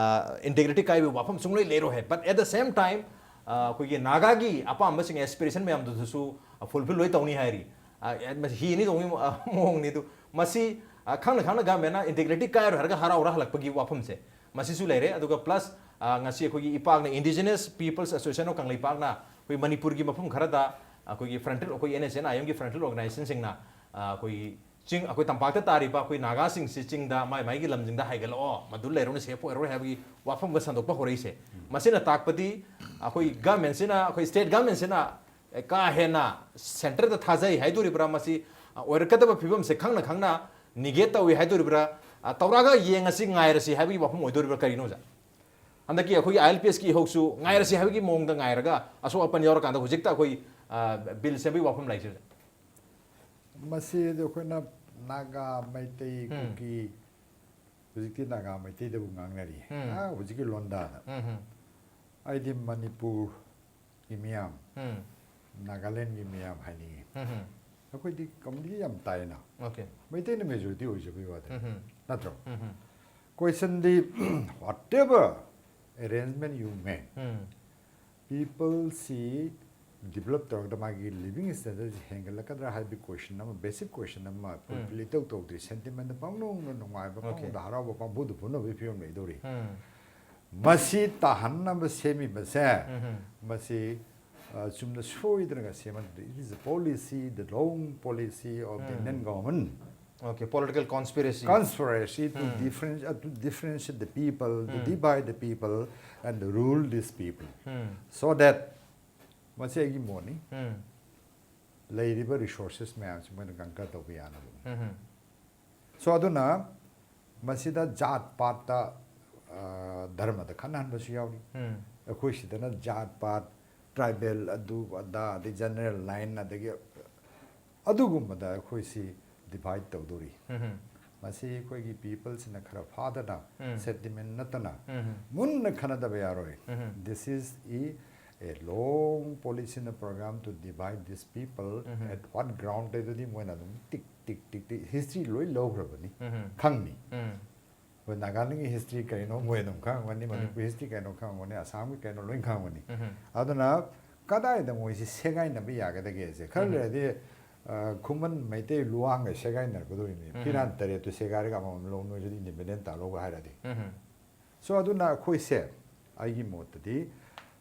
ꯏꯟꯇꯦꯒ꯭ꯔꯤꯇꯤ ꯀꯥꯏꯕꯒꯤ ꯋꯥꯐꯝ ꯁꯨꯡꯂꯩ ꯂꯩꯔꯣꯏ ꯍꯥꯏ꯫ But at the same time, ꯑ, ꯑꯩꯈꯣꯏꯒꯤ ꯅꯥꯒꯥꯒꯤ ꯑꯄꯥꯝꯕꯁꯤꯡ, ꯑꯦꯁꯄꯤꯔꯦꯁꯟ ꯃꯌꯥꯝꯗꯨꯗꯁꯨ ꯐꯨꯜꯐꯤꯜ ꯂꯣꯏ ꯇꯧꯅꯤ ꯍꯥꯏꯔꯤ꯫ ꯑ, ꯃꯁꯤ ꯍꯤ ꯑꯅꯤ ꯇꯣꯡꯕꯒꯤ ꯃꯑꯣꯡꯅꯤ ꯑꯗꯨ꯫ ꯃꯁꯤ, ꯑ, ꯈꯪꯅ ꯈꯪꯅ ꯒꯚꯔꯟꯃꯦꯟꯅ ꯏꯟꯇꯦꯒ꯭ꯔꯤꯇꯤ ꯀꯥꯏꯔꯣꯏ ꯍꯥꯏꯔꯒ ꯍꯔꯥꯎ ꯍꯔꯥꯎ ꯍꯜꯂꯛꯄꯒꯤ ꯋꯥꯐꯝꯁꯦ ꯃꯁꯤꯁꯨ ꯂꯩꯔꯦ꯫ ꯑꯗꯨꯒ ꯄ꯭ꯂꯁ, ꯑ, ꯉꯁꯤ ꯑꯩꯈꯣꯏꯒꯤ ꯏꯄꯥꯛꯅ, Indigenous Peoples Association of ꯀꯪꯂꯩꯄꯥꯛꯅ ꯑꯩꯈꯣꯏ ꯃꯅꯤꯄꯨꯔꯒꯤ ꯃꯐꯝ ꯈꯔꯗ ꯑꯩꯈꯣꯏꯒꯤ ꯐ꯭ꯔꯟꯇꯦꯜ, ꯑꯩꯈꯣꯏ ꯑꯦꯟ ꯑꯦꯁ ꯑꯦꯟ ꯑꯥꯏ ꯑꯦꯝꯒꯤ ꯐ꯭ꯔꯟꯇꯦꯜ ꯑꯣꯔꯒꯅꯥꯏꯖꯦꯁꯟꯁꯤꯡꯅ, ꯑ, ꯑꯩꯈꯣꯏꯒꯤ ꯆꯤꯡ, ꯑꯩꯈꯣꯏ ꯇꯝꯄꯥꯛꯇ ꯇꯥꯔꯤꯕ ꯑꯩꯈꯣꯏ ꯅꯥꯒꯥꯁꯤꯡꯁꯤ ꯆꯤꯡꯗ ꯃꯥꯏ ꯃꯥꯏꯒꯤ ꯂꯝꯁꯤꯡꯗ ꯍꯥꯏꯒꯠꯂꯛꯑꯣ, ꯃꯗꯨ ꯂꯩꯔꯨꯅ ꯁꯦꯐ ꯑꯣꯏꯔꯔꯣꯏ ꯍꯥꯏꯕꯒꯤ ꯋꯥꯐꯝꯒ ꯁꯟꯗꯣꯛꯄ ꯍꯧꯔꯛꯏꯁꯦ꯫ ꯃꯁꯤꯅ ꯇꯥꯛꯄꯗꯤ ꯑꯩꯈꯣꯏ ꯒꯚꯔꯟꯃꯦꯟꯁꯤꯅ, ꯑꯩꯈꯣꯏ ꯁ꯭ꯇꯦꯠ ꯒꯚꯔꯟꯃꯦꯟꯁꯤꯅ ꯀꯥ ꯍꯦꯟꯅ ꯁꯦꯟꯇꯔꯗ ꯊꯥꯖꯩ ꯍꯥꯏꯗꯣꯔꯤꯕ꯭ꯔꯥ, ꯃꯁꯤ ꯑꯣꯏꯔꯛꯀꯗꯕ ꯐꯤꯕꯝꯁꯦ ꯈꯪꯅ ꯈꯪꯅ ꯅꯤꯒꯦꯠ ꯇꯧꯏ ꯍꯥꯏꯗꯣꯔꯤꯕ꯭ꯔꯥ, ꯇꯧꯔꯛꯑꯒ ꯌꯦꯡꯉꯁꯤ, ꯉꯥꯏꯔꯁꯤ ꯍꯥꯏꯕꯒꯤ ꯋꯥꯐꯝ ꯑꯣꯏꯗꯣꯔꯤꯕ꯭ꯔꯥ, ꯀꯔꯤꯅꯣ ꯑꯣꯖꯥ? ꯍꯟꯗꯛꯀꯤ ꯑꯩꯈꯣꯏꯒꯤ ꯑꯥꯏ ꯑꯦꯜ ꯄꯤ ꯑꯦꯁꯀꯤ ꯏꯍꯧꯁꯨ ꯉꯥꯏꯔꯁꯤ ꯍꯥꯏꯕꯒꯤ ꯃꯑꯣꯡꯗ ꯉꯥꯏꯔꯒ ꯑꯁꯣꯛ ꯑꯄꯟ ꯌꯥꯎꯔꯀꯥꯟꯗ ꯍꯧꯖꯤꯛꯇ ꯑꯩꯈꯣꯏ, ꯑ, ꯕꯤꯜ ꯁꯦꯝꯕꯒꯤ ꯋꯥꯐꯝ ꯂꯩꯁꯦ ꯑꯣꯖꯥ꯫ ꯃꯁꯤ ꯑꯩꯈꯣꯏꯅ ꯅꯥꯒꯥ, ꯃꯩꯇꯩ, ꯀꯨꯀꯤ, ꯍꯧꯖꯤꯛꯇꯤ ꯅꯥꯒꯥ ꯃꯩꯇꯩꯗꯕꯨ ꯉꯥꯡꯅꯔꯤ꯫ ꯑꯥ, ꯍꯧꯖꯤꯛꯀꯤ ꯂꯣꯟꯗꯥꯗ꯫ ꯑꯩꯗꯤ ꯃꯅꯤꯄꯨꯔꯒꯤ ꯃꯤꯌꯥꯝ, ꯅꯥꯒꯥꯂꯦꯟꯒꯤ ꯃꯤꯌꯥꯝ ꯍꯥꯏꯅꯤꯡꯉꯤ꯫ ꯑꯩꯈꯣꯏꯗꯤ ꯀꯝꯃꯨꯅꯤꯇꯤ ꯌꯥꯝ ꯇꯥꯏꯅ꯫ ꯑꯣꯀꯦ꯫ ꯃꯩꯇꯩꯅ ꯃꯦꯖꯣꯔꯤꯇꯤ ꯑꯣꯏꯖꯕꯒꯤ ꯋꯥꯗꯅꯤ, ꯅꯠꯇ꯭ꯔꯣ? ꯀꯣꯏꯁꯟꯗꯤ, whatever arrangement you make, ꯄꯤꯄꯜꯁꯤ ꯗꯤꯕꯂꯞ ꯇꯧꯔꯒꯗ ꯃꯥꯒꯤ ꯂꯤꯕꯤꯡ ꯁ꯭ꯇꯦꯟꯗꯔꯗꯁꯤ ꯍꯦꯟꯒꯠꯂꯛꯀꯗ꯭ꯔꯥ ꯍꯥꯏꯕꯒꯤ ꯀꯣꯏꯁꯟ ꯑꯃ, ꯕꯦꯁꯤꯛ ꯀꯣꯏꯁꯟ ꯑꯃ ꯐꯨꯜꯐꯤꯜ ꯏꯇꯧ ꯇꯧꯗ꯭ꯔꯤ, ꯁꯦꯟꯇꯤꯃꯦꯟꯗ ꯄꯪꯅꯨꯡꯗ ꯅꯨꯡꯉꯥꯏꯕ, Okay. ꯄꯪꯅꯨꯡꯗ ꯍꯔꯥꯎꯕ, ꯄꯪꯐꯨꯗ ꯐꯨꯅꯕꯒꯤ ꯐꯤꯕꯝ ꯂꯩꯗꯧꯔꯤ꯫ ꯎꯝ. ꯃꯁꯤ ꯇꯥꯍꯟꯅꯕ ꯁꯦꯝꯃꯤꯕꯁꯦ, ꯎꯝ. ꯃꯁꯤ ꯑ, ꯆꯨꯝꯅ ꯁꯣꯏꯗꯅꯒ ꯁꯦꯝꯍꯟꯗꯦ꯫ It is a policy, the long policy of the Indian government. Okay, political conspiracy. Conspiracy to Hmm. differentiate, uh, to differentiate the people, to Hmm. divide the people, and to rule these people. Um. So that, ꯃꯁꯤ ꯑꯩꯒꯤ ꯃꯣꯠꯅꯤ, ꯎꯝ. ꯂꯩꯔꯤꯕ resources ꯃꯌꯥꯝꯁꯤ ꯃꯣꯏꯅ conquer ꯇꯧꯕ ꯌꯥꯅꯕ꯫ ꯎꯝ. So ꯑꯗꯨꯅ ꯃꯁꯤꯗ ꯖꯥꯠ ꯄꯥꯠꯇ, ꯑ, ꯙꯔꯃꯗ ꯈꯠꯅꯍꯟꯕꯁꯨ ꯌꯥꯎꯔꯤ꯫ ꯎꯝ. ꯑꯩꯈꯣꯏ ꯁꯤꯗꯅ ꯖꯥꯠ ꯄꯥꯠ, tribal, ꯑꯗꯨ ꯑꯗꯥ, ꯑꯗꯩ general line, ꯑꯗꯒꯤ ꯑꯗꯨꯒꯨꯝꯕꯗ ꯑꯩꯈꯣꯏꯁꯤ divide ꯇꯧꯗꯣꯔꯤ꯫ ꯎꯝ. ꯃꯁꯤ ꯑꯩꯈꯣꯏꯒꯤ peopleꯁꯤꯅ ꯈꯔ ꯐꯥꯗꯅ, ꯎꯝ. sentiment ꯅꯠꯇꯅ, ꯎꯝ. ꯃꯨꯟꯅ ꯈꯟꯅꯗꯕ ꯌꯥꯔꯣꯏ꯫ ꯎꯝ. This is a, a long policy and a program to divide these people. Um. At what ground ꯗꯩꯗꯗꯤ ꯃꯣꯏꯅ ꯑꯗꯨꯝ ꯇꯤꯛ ꯇꯤꯛ ꯇꯤꯛ ꯇꯤꯛ history ꯂꯣꯏ ꯂꯧꯈ꯭ꯔꯕꯅꯤ, ꯎꯝ. ꯈꯪꯅꯤ꯫ ꯎꯝ. ꯑꯩꯈꯣꯏ ꯅꯥꯒꯥꯂꯦꯟꯒꯤ history ꯀꯔꯤꯅꯣ ꯃꯣꯏ ꯑꯗꯨꯝ ꯈꯪꯉꯝꯒꯅꯤ, ꯎꯝ. ꯃꯅꯤꯄꯨꯔ history ꯀꯩꯅꯣ ꯈꯪꯉꯝꯒꯅꯤ, ꯑꯁꯥꯝꯒꯤ ꯀꯩꯅꯣ ꯂꯣꯏ ꯈꯪꯉꯝꯒꯅꯤ꯫ ꯎꯝ. ꯑꯗꯨꯅ ꯀꯗꯥꯏꯗ ꯃꯣꯏꯁꯤ ꯁꯦꯒꯥꯏꯅꯕ ꯌꯥꯒꯗꯒꯦꯁꯦ? ꯈꯔ ꯎꯝ. ꯂꯩꯔꯗꯤ, ꯑ, ꯈꯨꯃꯟ ꯃꯩꯇꯩ ꯂꯨꯋꯥꯡꯒ ꯁꯦꯒꯥꯏꯅꯔꯛꯀꯗꯣꯔꯤꯅꯤ꯫ ꯎꯝ. ꯐꯤꯔꯥꯟ ꯇꯔꯦꯠꯇꯨ ꯁꯦꯒꯥꯏꯔꯒ ꯑꯃꯃꯝ ꯂꯧ, ꯅꯣꯏꯁꯨ independent ꯇꯥꯜꯂꯣꯒ ꯍꯥꯏꯔꯗꯤ꯫ ꯎꯝ. So ꯑꯗꯨꯅ ꯑꯩꯈꯣꯏꯁꯦ, ꯑꯩꯒꯤ ꯃꯣꯠꯇꯗꯤ,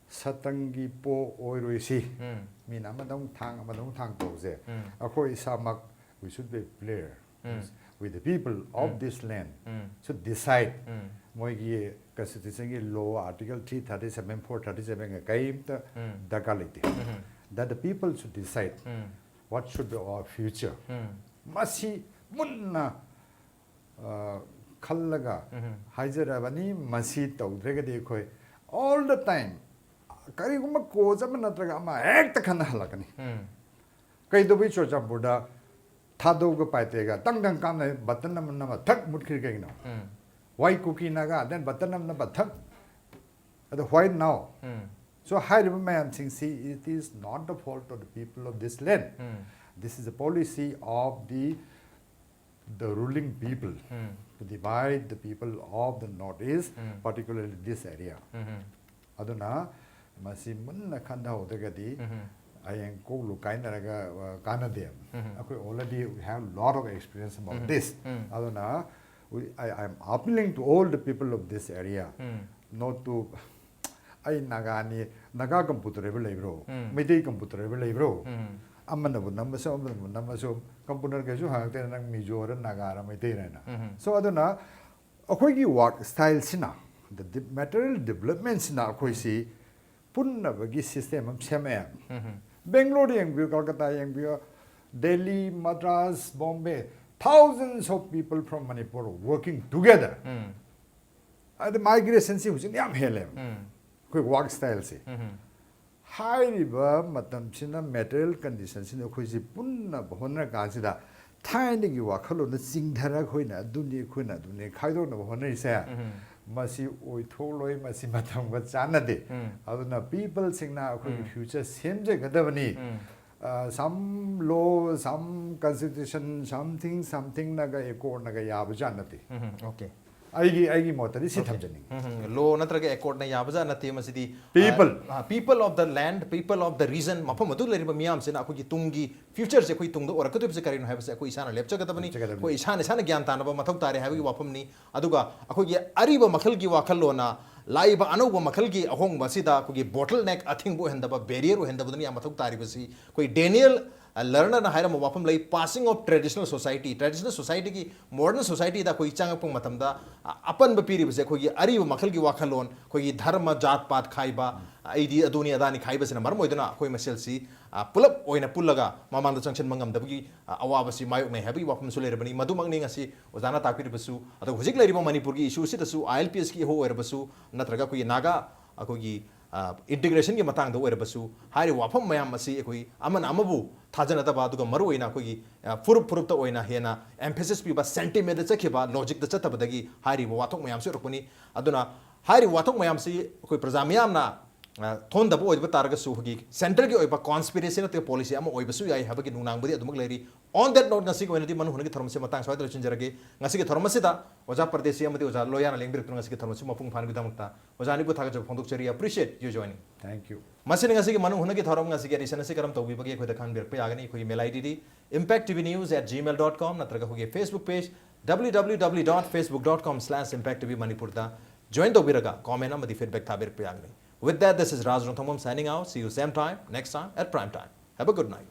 ꯁꯇꯪꯒꯤ ꯄꯣ ꯑꯣꯏꯔꯣꯏꯁꯤ꯫ ꯎꯝ. ꯃꯤꯅ ꯑꯃꯗ ꯑꯃꯨꯛ ꯊꯥꯡ, ꯑꯃꯗ ꯑꯃꯨꯛ ꯊꯥꯡ ꯇꯧꯁꯦ꯫ ꯎꯝ. ꯑꯩꯈꯣꯏ ꯏꯁꯥꯃꯛ, we should be player um. with the people of um. this land um. should decide. ꯎꯝ. ꯃꯣꯏꯒꯤ constitutionꯒꯤ law article three thirty seven, four thirty sevenꯒ ꯀꯔꯤꯝꯇ ꯎꯝ. ꯗꯔꯀꯥꯔ ꯂꯩꯇꯦ꯫ ꯎꯝ. That the people should decide um. what should be our future. ꯎꯝ. ꯃꯁꯤ ꯃꯨꯟꯅ, ꯑ, ꯈꯜꯂꯒ ꯎꯝ. ꯍꯥꯏꯖꯔꯕꯅꯤ꯫ ꯃꯁꯤ ꯇꯧꯗ꯭ꯔꯒꯗꯤ ꯑꯩꯈꯣꯏ all the time ꯀꯔꯤꯒꯨꯝꯕ cause ꯑꯃ ꯅꯠꯇ꯭ꯔꯒ ꯑꯃ ꯍꯦꯛꯇ ꯈꯟꯅꯍꯜꯂꯛꯀꯅꯤ꯫ ꯎꯝ. ꯀꯩꯗꯧꯕꯩ ꯆꯨꯔꯆꯥꯟꯄꯨꯔꯗ ꯊꯥꯗꯧꯒ ꯄꯥꯏꯇꯦꯒ ꯇꯪ ꯇꯪ ꯀꯥꯞꯅ button ꯑꯃ ꯅꯝꯃ ꯊꯛ ꯃꯨꯠꯈ꯭ꯔꯤ ꯀꯩꯒꯤꯅꯣ? ꯎꯝ. Why Kuki Naga, then button ꯅꯝꯃ ꯊꯛ? ꯑꯗꯣ why now? ꯎꯝ. So ꯍꯥꯏꯔꯤꯕ ꯃꯌꯥꯝꯁꯤꯡꯁꯤ, it is not the fault of the people of this land. Um. This is the policy of the, the ruling people um. to divide the people of the Northeast, um. particularly this area. ꯎꯝ. ꯑꯗꯨꯅ ꯃꯁꯤ ꯃꯨꯟꯅ ꯈꯟꯊꯍꯧꯗ꯭ꯔꯒꯗꯤ ꯍꯌꯦꯡ ꯀꯣꯛꯂꯨ ꯀꯥꯏꯅꯔꯒ ꯑ, ꯀꯥꯟꯅꯗꯦꯕ꯫ ꯑꯩꯈꯣꯏ already we have lot of experience about this. ꯑꯗꯨꯅ we, I am appealing to all the people of this area not to, ꯑꯩ ꯅꯥꯒꯥꯅꯤ, ꯅꯥꯒꯥ ꯀꯝꯄꯨ ꯇ꯭ꯔꯥꯏꯕꯦꯜ ꯂꯩꯕ꯭ꯔꯣ? ꯃꯩꯇꯩ ꯀꯝꯄꯨ ꯇ꯭ꯔꯥꯏꯕꯦꯜ ꯂꯩꯕ꯭ꯔꯣ? ꯑꯃꯅꯕꯨ ꯅꯝꯃꯁꯨ ꯑꯃꯅꯕꯨ ꯅꯝꯃꯁꯨ ꯀꯝꯄꯨꯅꯔ ꯀꯩꯁꯨ ꯍꯪꯉꯛꯇꯦ ꯅꯪ ꯃꯤꯖꯣꯔ ꯅꯥꯒꯥꯔ ꯃꯩꯇꯩꯔꯅ꯫ So ꯑꯗꯨꯅ ꯑꯩꯈꯣꯏꯒꯤ ꯋꯥꯔꯛ ꯁ꯭ꯇꯥꯏꯜꯁꯤꯅ, ꯗ ꯃꯦꯇꯔꯤꯌꯦꯜ ꯗꯤꯕꯂꯞꯃꯦꯟꯁꯤꯅ ꯑꯩꯈꯣꯏꯁꯤ ꯄꯨꯟꯅꯕꯒꯤ ꯁꯤꯁꯇꯦꯝ ꯑꯃ ꯁꯦꯝꯃꯛꯑꯦ꯫ ꯕꯦꯡꯒ꯭ꯂꯣꯔ ꯌꯦꯡꯕꯤꯌꯨ, ꯀꯜꯀꯇꯥ ꯌꯦꯡꯕꯤꯌꯨ, Delhi, Madras, Bombay, thousands of people from Manipur working together. ꯑꯗ ꯃꯥꯏꯒ꯭ꯔꯦꯁꯟꯁꯤ ꯍꯧꯖꯤꯛ ꯌꯥꯝ ꯍꯦꯜꯂꯦꯕ ꯑꯩꯈꯣꯏ ꯋꯥꯔꯛ ꯁ꯭ꯇꯥꯏꯜꯁꯦ꯫ ꯍꯥꯏꯔꯤꯕ ꯃꯇꯝꯁꯤꯅ ꯃꯦꯇꯔꯤꯌꯦꯜ ꯀꯟꯗꯤꯁꯟꯁꯤꯅ ꯑꯩꯈꯣꯏꯁꯤ ꯄꯨꯟꯅꯕ ꯍꯣꯠꯅꯔ ꯀꯥꯟꯁꯤꯗ ꯊꯥꯏꯅꯒꯤ ꯋꯥꯈꯜꯂꯣꯟꯗ ꯆꯤꯡꯊꯔ ꯑꯩꯈꯣꯏꯅ ꯑꯗꯨꯅꯤ ꯑꯩꯈꯣꯏꯅ ꯑꯗꯨꯅꯤ ꯈꯥꯏꯗꯣꯛꯅꯕ ꯍꯣꯠꯅꯔꯤꯁꯦ꯫ ꯃꯁꯤ ꯑꯣꯏꯊꯣꯛꯂꯣꯏ, ꯃꯁꯤ ꯃꯇꯝꯒ ꯆꯥꯟꯅꯗꯦ꯫ ꯑꯗꯨꯅ ꯄꯤꯄꯜꯁꯤꯡꯅ ꯑꯩꯈꯣꯏꯒꯤ ꯐ꯭ꯌꯨꯆꯔ ꯁꯦꯝꯖꯒꯗꯕꯅꯤ꯫ ꯁꯝ ꯂꯣ, ꯁꯝ ꯀꯟꯁꯇꯤꯇ꯭ꯌꯨꯁꯟ, ꯁꯝꯊꯤꯡ ꯁꯝꯊꯤꯡꯅꯒ ꯑꯦꯀꯣꯔꯗꯅꯒ ꯌꯥꯕꯖꯥꯠ ꯅꯠꯇꯦ꯫ ꯑꯣꯀꯦ꯫ ꯑꯩꯒꯤ ꯑꯩꯒꯤ ꯃꯣꯠꯇꯗꯤ ꯁꯤ ꯊꯝꯖꯅꯤꯡꯉꯤ꯫ ꯂꯣ ꯅꯠꯇ꯭ꯔꯒ ꯑꯦꯀꯣꯔꯗꯅ ꯌꯥꯕꯖꯥꯠ ꯅꯠꯇꯦ ꯃꯁꯤꯗꯤ꯫ People. People of the land, people of the region, ꯃꯐꯝ ꯑꯗꯨ ꯂꯩꯔꯤꯕ ꯃꯤꯌꯥꯝꯁꯤꯅ ꯑꯩꯈꯣꯏꯒꯤ ꯇꯨꯡꯒꯤ ꯐ꯭ꯌꯨꯆꯔꯁꯦ ꯑꯩꯈꯣꯏ ꯇꯨꯡꯗ ꯑꯣꯏꯔꯛꯀꯗꯣꯏꯕꯁꯦ ꯀꯔꯤꯅꯣ ꯍꯥꯏꯕꯁꯦ ꯑꯩꯈꯣꯏ ꯏꯁꯥꯅ ꯂꯦꯞꯆꯒꯗꯕꯅꯤ꯫ ꯂꯦꯞꯆꯒꯗꯕꯅꯤ꯫ ꯑꯩꯈꯣꯏ ꯏꯁꯥꯅ ꯏꯁꯥꯅ ꯒ꯭ꯌꯥꯟ ꯇꯥꯅꯕ ꯃꯊꯧ ꯇꯥꯔꯦ ꯍꯥꯏꯕꯒꯤ ꯋꯥꯐꯝꯅꯤ꯫ ꯑꯗꯨꯒ ꯑꯩꯈꯣꯏꯒꯤ ꯑꯔꯤꯕ ꯃꯈꯜꯒꯤ ꯋꯥꯈꯜꯂꯣꯟꯅ ꯂꯥꯛꯏꯕ ꯑꯅꯧꯕ ꯃꯈꯜꯒꯤ ꯑꯍꯣꯡꯕ ꯑꯁꯤꯗ ꯑꯩꯈꯣꯏꯒꯤ ꯕꯣꯇꯜ ꯅꯦꯛ, ꯑꯊꯤꯡꯕ ꯑꯣꯏꯍꯟꯗꯕ, ꯕꯦꯔꯤꯌꯔ ꯑꯣꯏꯍꯟꯗꯕꯗꯨꯅ ꯌꯥꯝ ꯃꯊꯧ ꯇꯥꯔꯤꯕꯁꯤ꯫ ꯑꯩꯈꯣꯏ ꯗꯦꯅꯤꯌꯦꯜ ꯂꯔꯅꯔꯅ ꯍꯥꯏꯔꯝꯕ ꯋꯥꯐꯝ ꯂꯩ, passing of traditional society, traditional societyꯒꯤ modern societyꯗ ꯑꯩꯈꯣꯏ ꯆꯪꯉꯛꯄ ꯃꯇꯝꯗ ꯑ, ꯑꯄꯟꯕ ꯄꯤꯔꯤꯕꯁꯦ ꯑꯩꯈꯣꯏꯒꯤ ꯑꯔꯤꯕ ꯃꯈꯜꯒꯤ ꯋꯥꯈꯜꯂꯣꯟ, ꯑꯩꯈꯣꯏꯒꯤ ꯙꯔꯃ, ꯖꯥꯠ ꯄꯥꯠ ꯈꯥꯏꯕ, ꯑꯩꯗꯤ ꯑꯗꯨꯅꯤ ꯑꯗꯥꯅꯤ ꯈꯥꯏꯕꯁꯤꯅ ꯃꯔꯝ ꯑꯣꯏꯗꯨꯅ ꯑꯩꯈꯣꯏ ꯃꯁꯦꯜꯁꯤ ꯑ, ꯄꯨꯂꯞ ꯑꯣꯏꯅ ꯄꯨꯜꯂꯒ ꯃꯃꯥꯡꯗ ꯆꯪꯁꯤꯟꯕ ꯉꯝꯗꯕꯒꯤ ꯑ, ꯑꯋꯥꯕꯁꯤ ꯃꯥꯌꯣꯛꯅꯩ ꯍꯥꯏꯕꯒꯤ ꯋꯥꯐꯝꯁꯨ ꯂꯩꯔꯕꯅꯤ꯫ ꯃꯗꯨꯃꯛꯅꯤ ꯉꯁꯤ ꯑꯣꯖꯥꯅ ꯇꯥꯛꯄꯤꯔꯤꯕꯁꯨ꯫ ꯑꯗꯨꯒ ꯍꯧꯖꯤꯛ ꯂꯩꯔꯤꯕ ꯃꯅꯤꯄꯨꯔꯒꯤ ꯏꯁꯨꯁꯤꯗꯁꯨ ꯑꯥꯏ ꯑꯦꯜ ꯄꯤ ꯑꯦꯁꯀꯤ ꯏꯍꯨ ꯑꯣꯏꯔꯕꯁꯨ, ꯅꯠꯇ꯭ꯔꯒ ꯑꯩꯈꯣꯏꯒꯤ ꯅꯥꯒꯥ, ꯑꯩꯈꯣꯏꯒꯤ ꯏꯟꯇꯤꯒ꯭ꯔꯦꯁꯟꯒꯤ ꯃꯇꯥꯡꯗ ꯑꯣꯏꯔꯕꯁꯨ, ꯍꯥꯏꯔꯤꯕ ꯋꯥꯐꯝ ꯃꯌꯥꯝ ꯑꯁꯤ ꯑꯩꯈꯣꯏ ꯑꯃꯅ ꯑꯃꯕꯨ ꯊꯥꯖꯅꯗꯕ, ꯑꯗꯨꯒ ꯃꯔꯨꯑꯣꯏꯅ ꯑꯩꯈꯣꯏꯒꯤ ꯑ, ꯐꯨꯔꯨꯞ ꯐꯨꯔꯨꯞꯇ ꯑꯣꯏꯅ ꯍꯦꯟꯅ ꯑꯦꯝꯐꯦꯁꯤꯁ ꯄꯤꯕ, ꯁꯦꯟꯇꯤꯃꯦꯟꯗ ꯆꯠꯈꯤꯕ, ꯂꯣꯖꯤꯛꯇ ꯆꯠꯇꯕꯗꯒꯤ ꯍꯥꯏꯔꯤꯕ ꯋꯥꯊꯣꯛ ꯃꯌꯥꯝꯁꯤ ꯑꯣꯏꯔꯛꯄꯅꯤ꯫ ꯑꯗꯨꯅ ꯍꯥꯏꯔꯤꯕ ꯋꯥꯊꯣꯛ ꯃꯌꯥꯝꯁꯤ ꯑꯩꯈꯣꯏ ꯄ꯭ꯔꯖꯥ ꯃꯤꯌꯥꯝꯅ ꯑ, ꯊꯣꯟꯗꯕ ꯑꯣꯏꯕ ꯇꯥꯔꯒꯁꯨ ꯑꯩꯈꯣꯏꯒꯤ centreꯒꯤ ꯑꯣꯏꯕ conspiracy ꯅꯠꯇ꯭ꯔꯒ policy ꯑꯃ ꯑꯣꯏꯕꯁꯨ ꯌꯥꯏ ꯍꯥꯏꯕꯒꯤ ꯅꯨꯡꯅꯥꯡꯕꯗꯤ ꯑꯗꯨꯃꯛ ꯂꯩꯔꯤ꯫ On that note, ꯉꯁꯤꯒꯤ ꯑꯣꯏꯅꯗꯤ ꯃꯅꯨꯡ ꯍꯨꯠꯅꯒꯤ ꯊꯧꯔꯝꯁꯦ ꯃꯇꯥꯡ ꯁ꯭ꯋꯥꯏꯗ ꯂꯣꯏꯁꯤꯟꯖꯔꯒꯦ꯫ ꯉꯁꯤꯒꯤ ꯊꯧꯔꯝ ꯑꯁꯤꯗ ꯑꯣꯖꯥ ꯄꯔꯗꯦꯁꯤ ꯑꯃꯗꯤ ꯑꯣꯖꯥ ꯂꯣꯌꯥꯅ ꯂꯦꯡꯕꯤꯔꯛꯇꯨꯅ ꯉꯁꯤꯒꯤ ꯊꯧꯔꯝ ꯑꯁꯤ ꯃꯄꯨꯡ ꯐꯥꯍꯟꯕꯒꯤꯗꯃꯛꯇ ꯑꯣꯖꯥ ꯑꯅꯤꯕꯨ ꯊꯥꯒꯠꯆꯕ ꯐꯣꯡꯗꯣꯛꯆꯔꯤ꯫ Appreciate you joining. Thank you. ꯃꯁꯤꯅ ꯉꯁꯤꯒꯤ ꯃꯅꯨꯡ ꯍꯨꯠꯅꯒꯤ ꯊꯧꯔꯝ, ꯉꯁꯤꯒꯤ edition ꯑꯁꯤ ꯀꯔꯝ ꯇꯧꯕꯤꯕꯒꯦ ꯑꯩꯈꯣꯏꯗ ꯈꯪꯍꯟꯕꯤꯔꯛꯄ ꯌꯥꯒꯅꯤ꯫ ꯑꯩꯈꯣꯏꯒꯤ mail IDꯗꯤ impact T V news at gmail dot com ꯅꯠꯇ꯭ꯔꯒ ꯑꯩꯈꯣꯏꯒꯤ Facebook page W W W dot facebook dot com slash impact T V Manipurꯗ join ꯇꯧꯕꯤꯔꯒ comment ꯑꯃꯗꯤ feedback ꯊꯥꯕꯤꯔꯛꯄ ꯌꯥꯒꯅꯤ꯫ With that, this is Raj Rongthangam signing out. See you same time, next time at prime time. Have a good night.